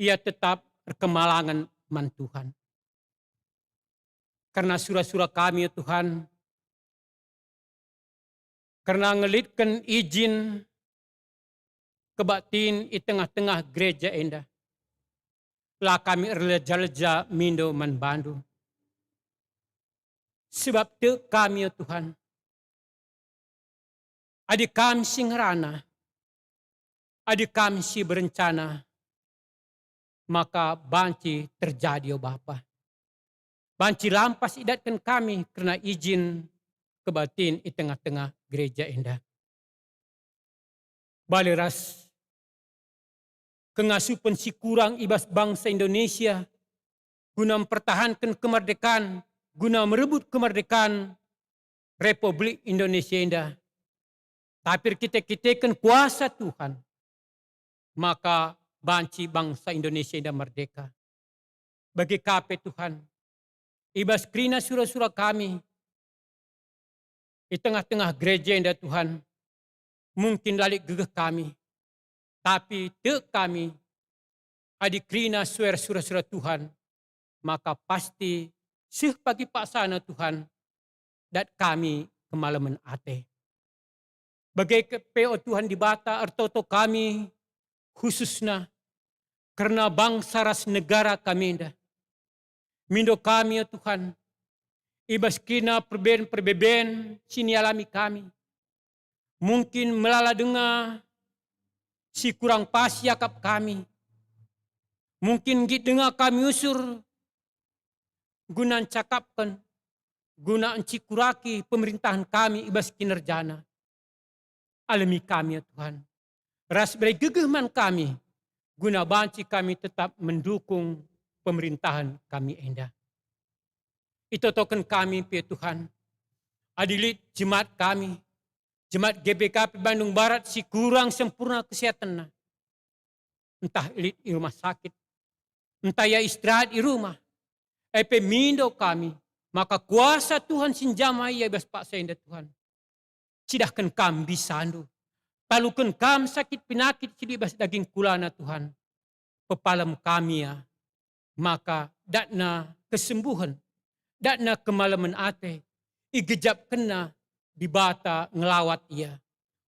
ia tetap erkemalangen man Tuhan. Kerna sura-sura kami, ya Tuhan, kerna ngelitken ijin kebaktin i tengah-tengah gereja enda, la kami erleja-leja mindo man bandu. Sebab tek kami, ya Tuhan, adi Kam si ngerana, adi Kam si berencana, maka banci terjadi, o Bapa. Banci lampas idatken kami kerna ijin kebaktin i tengah-tengah gereja enda. Bali ras kengasupen si kurang i bas bangsa Indonesia guna mpertahanken kemerdekaan, guna merebut kemerdekaan Republik Indonesia enda. Tapi erkite-kiteken kuasa Tuhan, maka banci bangsa Indonesia enda merdeka. Bage ka pe, Tuhan, i bas kerina sura-sura kami i tengah-tengah gereja enda, Tuhan, mungkin la lit gegeh kami, tapi tek kami, adi kerina sue ras sura-sura Tuhan, maka pasti seh pagi paksana, Tuhan, dat kami kemalemen ate. Bage pe, o Tuhan Dibata, ertoto kami khususna kerna bangsa ras negara kami enda. Mindo kami, o Tuhan, i bas kerina perbeben-perbeben si nialami kami. Mungkin melala denga si kurang pas iakap kami. Mungkin nggit denga kami usur guna ncakapken, guna ncikuraki pemerintahen kami i bas kinerjana. Alemi kami, ya Tuhan, ras bere gegeh man kami, guna banci kami tetap mendukung pemerintahen kami enda. Itotoken kami pe, Tuhan, adi lit jemaat kami, jemaat G B K P Bandung Barat si kurang sempurna kesehatenna, ntah lit i rumah sakit, ntah ia istirahat i rumah, e pe mindo kami, maka kuasa Tuhan si njama ia i bas paksa enda, Tuhan. Cidahken Kam bisandu. Taluken Kam sakit penakit si lit bas daging kulana, Tuhan. Pepalem kami ia, maka datna kesembuhen, Datna kemalemen ate, igejapkenna Dibata ngelawat ia,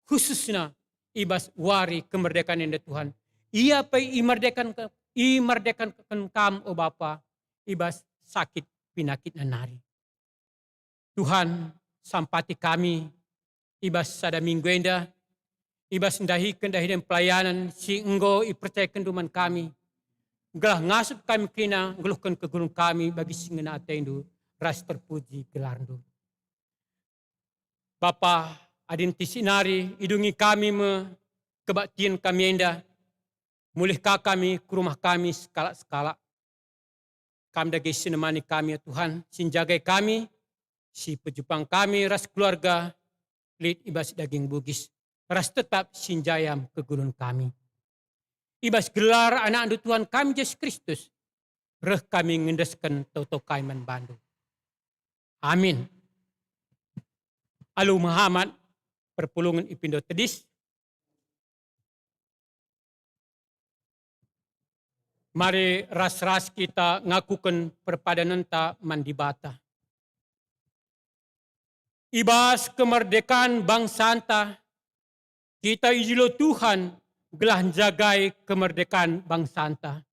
khususna i bas wari kemerdekaan enda, Tuhan. Ia pe imerdekan, imerdekanken Kam, o Bapa, i bas sakit pinakitna nari. Tuhan, sampati kami i bas sada minggu enda, i bas ndahiken dahin pelayanan si enggo ipercayakenNdu man kami, gelah ngasup kami kerina nggeluhken kegeluhen kami bagi si ngena ateNdu ras terpuji gelarNdu. Bapa, adi ntisik nari idungi kami me kebaktin kami enda, mulih ka kami ku rumah kami sekalak-sekalak. Kam dage si nemani kami, ya Tuhan, si njagai kami, si pejupang kami ras keluarga lit i bas daging Bugis, ras tetap si njayam kegeluhen kami. I bas gelar AnakNdu Tuhan kami Jesus Kristus, reh kami ngendesken toto kami man bandu. Amin. Alu mehamat perpulungen ipindo tedis. Mari ras-ras kita ngakuken perpadanenta man Dibata. I bas kemerdekaan bangsanta, kita idilo Tuhan gelah njagai kemerdekaan bangsanta.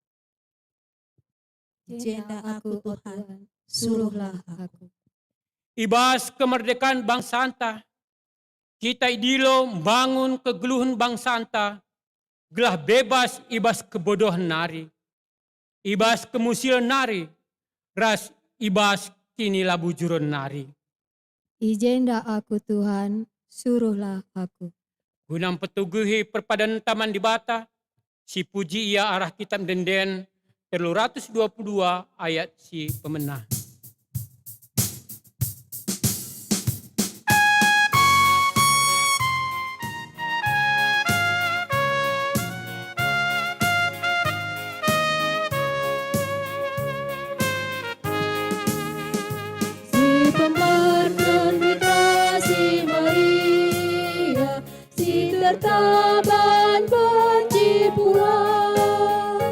Jenda aku, Tuhan, suruhlah aku. I bas kemerdekaan bangsanta, kita idilo mbangun kegeluhen bangsanta, gelah bebas i bas kebodohen nari, i bas kemusilen nari, ras i bas kinilabujuren nari. I jenda aku, Tuhan, suruhlah aku. Guna mpetuguhi perpadanenta man Dibata, sipuji ia arah Kitab Ende-enden telu ratus dua puluh dua ayat si pemena. Si pemberken berita si meriah, si tertaban banci pulang,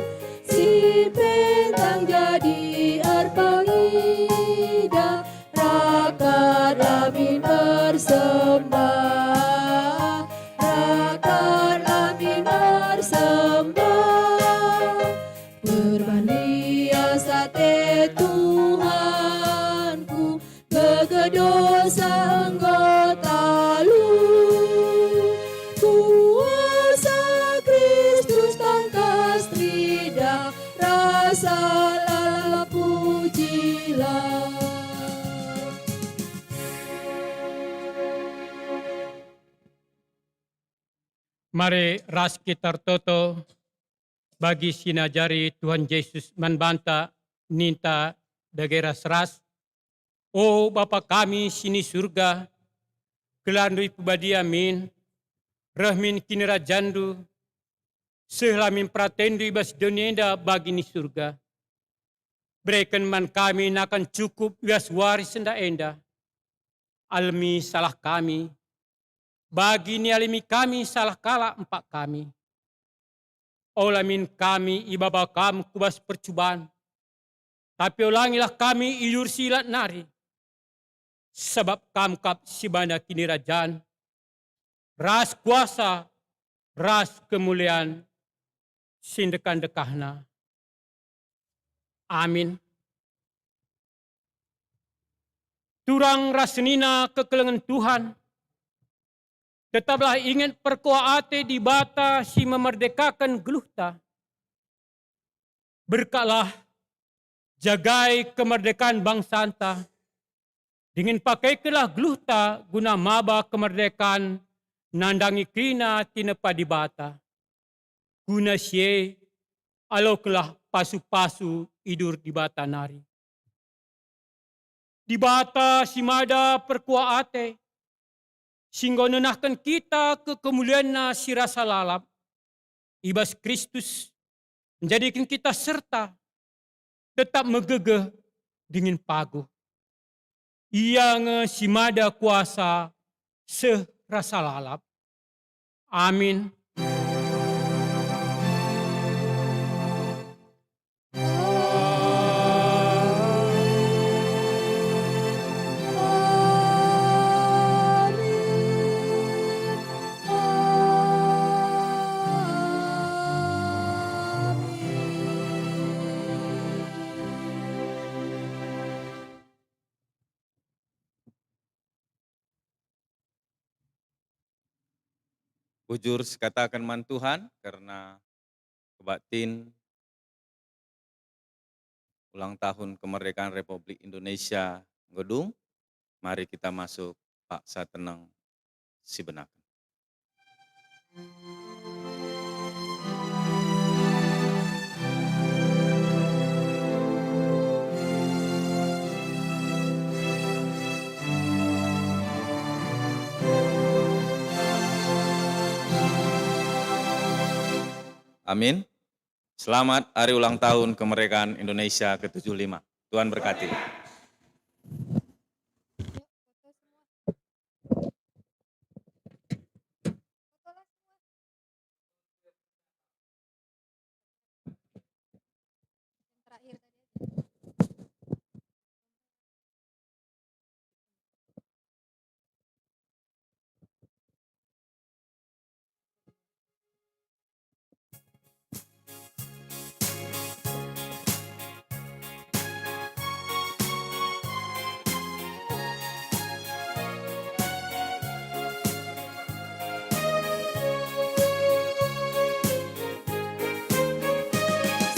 si pentang jadi erpengidah, rakatlah min ersembah, rakatlah min ersembah. Perban lias ate Tuhanku, gegeh dosa enggo talu. Kuasa Kristus tangkas teridah, rasa lalap pujilah. Mari ras kita ertoto bagi si najari Tuhan Jesus man banta, ninta dage ras-ras. O Bapa kami si ni Surga, gelarNdu ipebadia min, reh min kinirajanNdu, sehlah min peratenNdu i bas doni enda bagi ni Surga. Bereken man kami nakan cukup i bas wari si enda. Alemi salah kami, bagi nialemi kami salah kalak empak kami. Ola min kami ibaba Kam ku bas percuban, tapi olangilah kami i bas si lat nari, sabap Kam kap si bana kinirajan, ras kuasa, ras kemulian si ndekah-ndekahna. Amin. Turang ras senina kekelengen Tuhan, tetaplah inget perkuah ate Dibata si memerdekaken geluhta. Berkatlah, jagai kemerdekaan bangsanta, dingen pakaikenlah geluhta guna maba kemerdekaan nandangi kerina tinepa Dibata. Guna si e, alokenlah pasu-pasu idur Dibata nari. Dibata si mada perkuah ate, si enggo nenahken kita ke kemulianNa si rasa lalap, i bas Kristus, njadiken kita serta tetap megegeh dingen paguh. Ia nge si mada kuasa seh rasa lalap. Amin. Bujur sikataken man Tuhan, kerna kebaktin ulang tahun kemerdekaan Republik Indonesia enggo dung, mari kita masuk paksa teneng sibenaken. Amin. Selamat Hari Ulang Tahun Kemerdekaan Indonesia ke tujuh puluh lima. Tuhan berkati.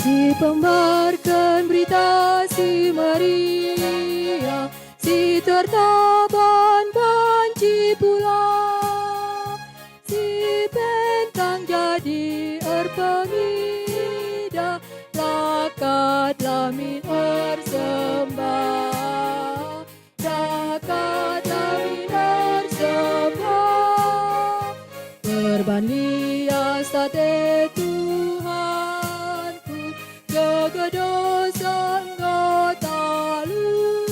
Si pemberken Berita Si Meriah, si tertaban banci pulang, si pentang jadi erpengidah, rakat la min ersembah, rakat la min ersembah. Perban lias ate Tuhanku, gegeh dosa enggo talu.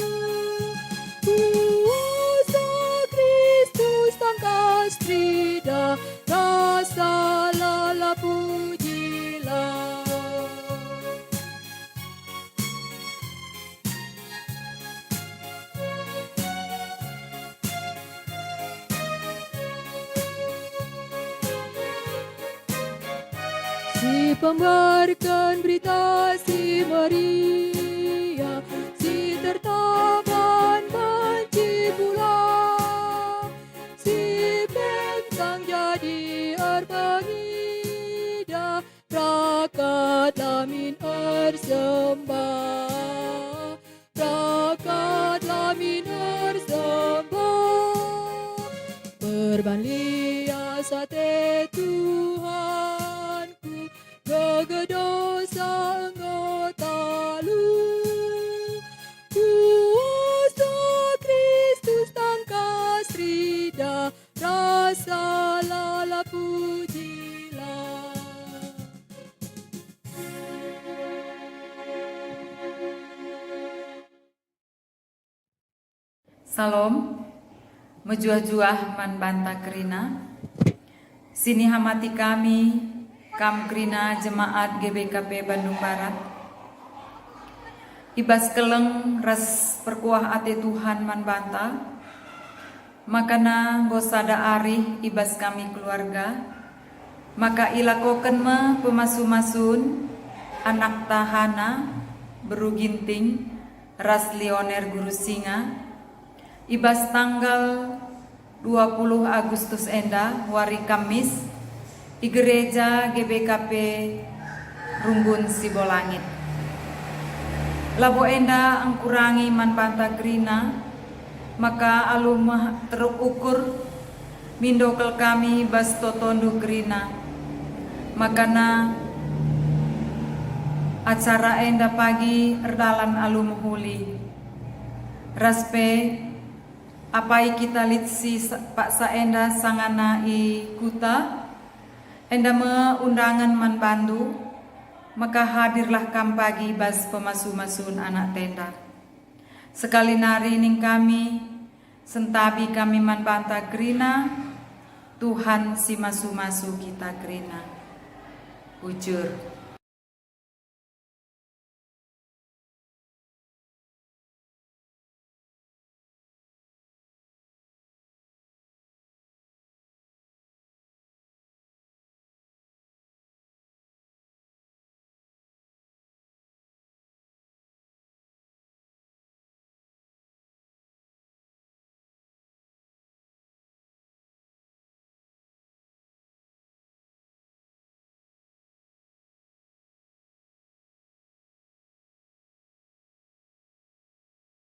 Kuasa Kristus tangkas teridah, rasa lalap pujilah. Si pemberken Berita Si Meriah, si tertaban banci pulang, si pentang jadi erpengidah, rakat la min ersembah, rakat la min ersembah. Perban lias ate Tuhanku, gegeh dosa enggo talu. Kuasa Kristus tangkas teridah, rasa lalap pujilah. Salom, mejuah-juah man banta kerina. Sinihamati kami, kam kerina jemaat G B K P Bandung Barat. I bas keleng ras perkuah ate Tuhan man banta, makana enggo sada arih i bas kami keluarga, maka ilakoken me pemasu-masun anakta Hana, beru Ginting, ras Lioner Guru Singa, i bas tanggal dua puluh Agustus enda, wari Kamis, i Gereja G B K P Runggun Sibolangit. Labo enda engkurangi man banta kerina, maka alu me teruk ukur, mindo kal kami bas totondu kerina. Makana acara enda pagi erdalan alu mehuli. Ras pe, apai kita lit si sa-, paksa enda sangana i kuta, enda me undangen man bandu, maka hadirlah kam pagi bas pemasu-masun anak tenda. Sekali nari ning kami, sentabi kami man banta kerina, Tuhan si masu-masu kita kerina. Bujur.